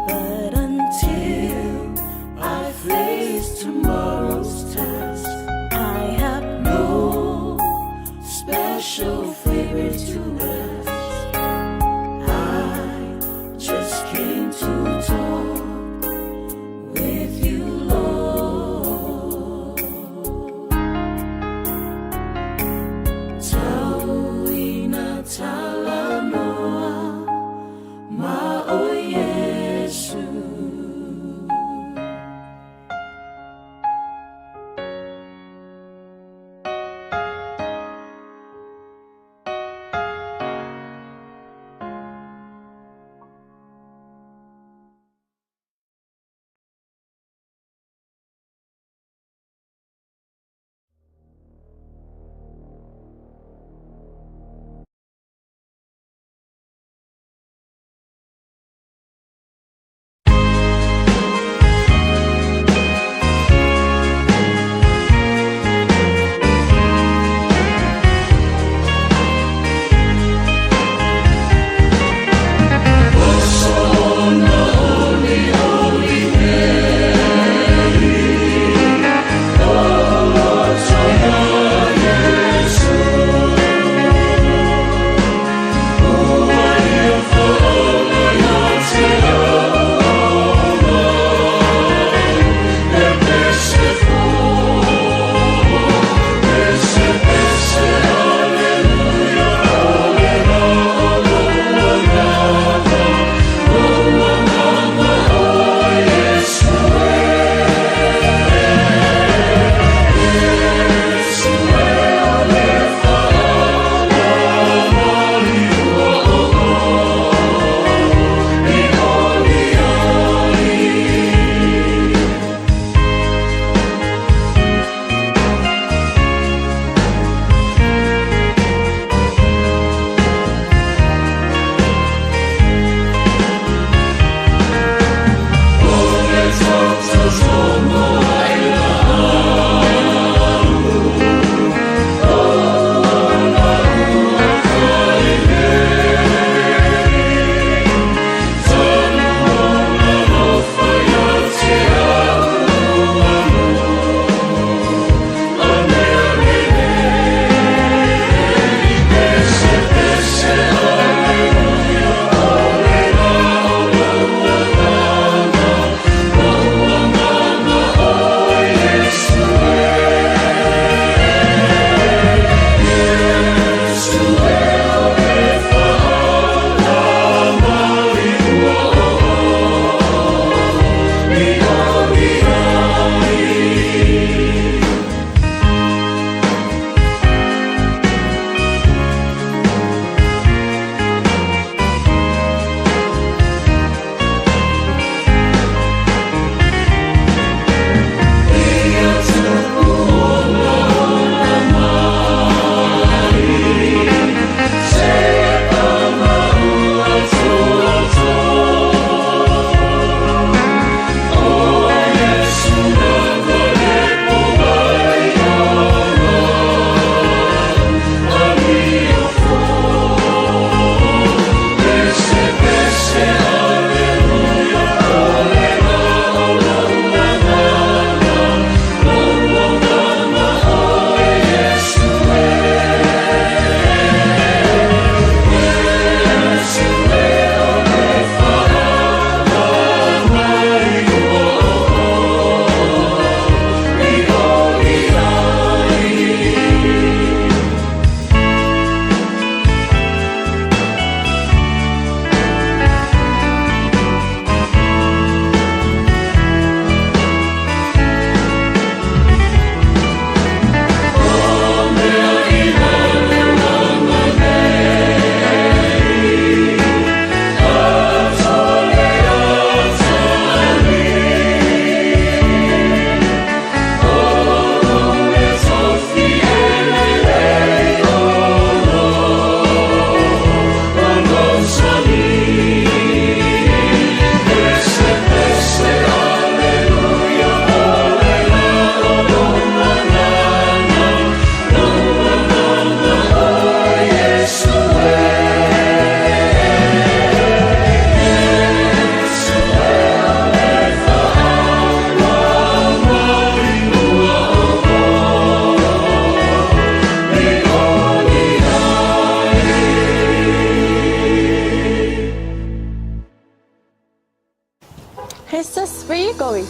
[SPEAKER 2] But until I face tomorrow's task, I have no.
[SPEAKER 3] going?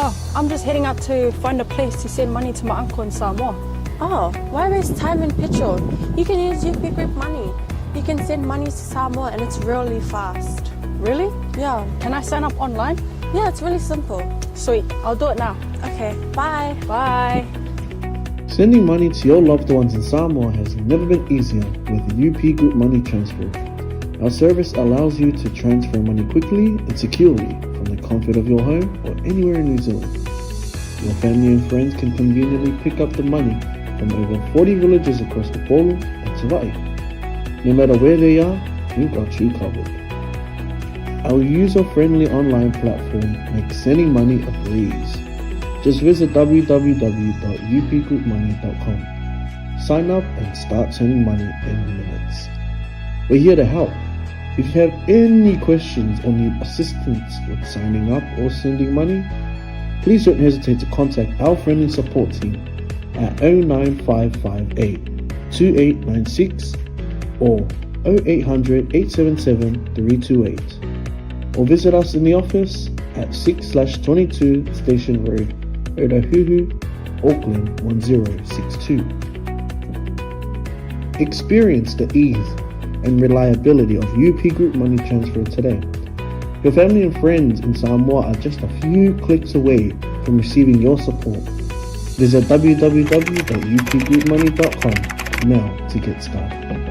[SPEAKER 4] Oh, I'm just heading out to find a place to send money to my uncle in Samoa.
[SPEAKER 3] Oh, why waste time and petrol? You can use UP Group Money. You can send money to Samoa and it's really fast.
[SPEAKER 4] Really?
[SPEAKER 3] Yeah.
[SPEAKER 4] Can I sign up online?
[SPEAKER 3] Yeah, it's really simple.
[SPEAKER 4] Sweet, I'll do it now.
[SPEAKER 3] Okay, bye.
[SPEAKER 4] Bye.
[SPEAKER 5] Sending money to your loved ones in Samoa has never been easier with UP Group Money Transfer. Our service allows you to transfer money quickly and securely from the comfort of your home or anywhere in New Zealand. Your family and friends can conveniently pick up the money from over 40 villages across Upolu and Savaii. No matter where they are, we've got you covered. Our user-friendly online platform makes sending money a breeze. Just visit www.upgroupmoney.com. Sign up and start sending money in minutes. We're here to help. If you have any questions or need assistance with signing up or sending money, please don't hesitate to contact our friendly support team at 09558 2896 or 0800 877 328 or visit us in the office at 6/22 Station Road, Otahuhu, Auckland 1062. Experience the ease and reliability of UP Group Money Transfer today. Your family and friends in Samoa are just a few clicks away from receiving your support. Visit www.upgroupmoney.com now to get started.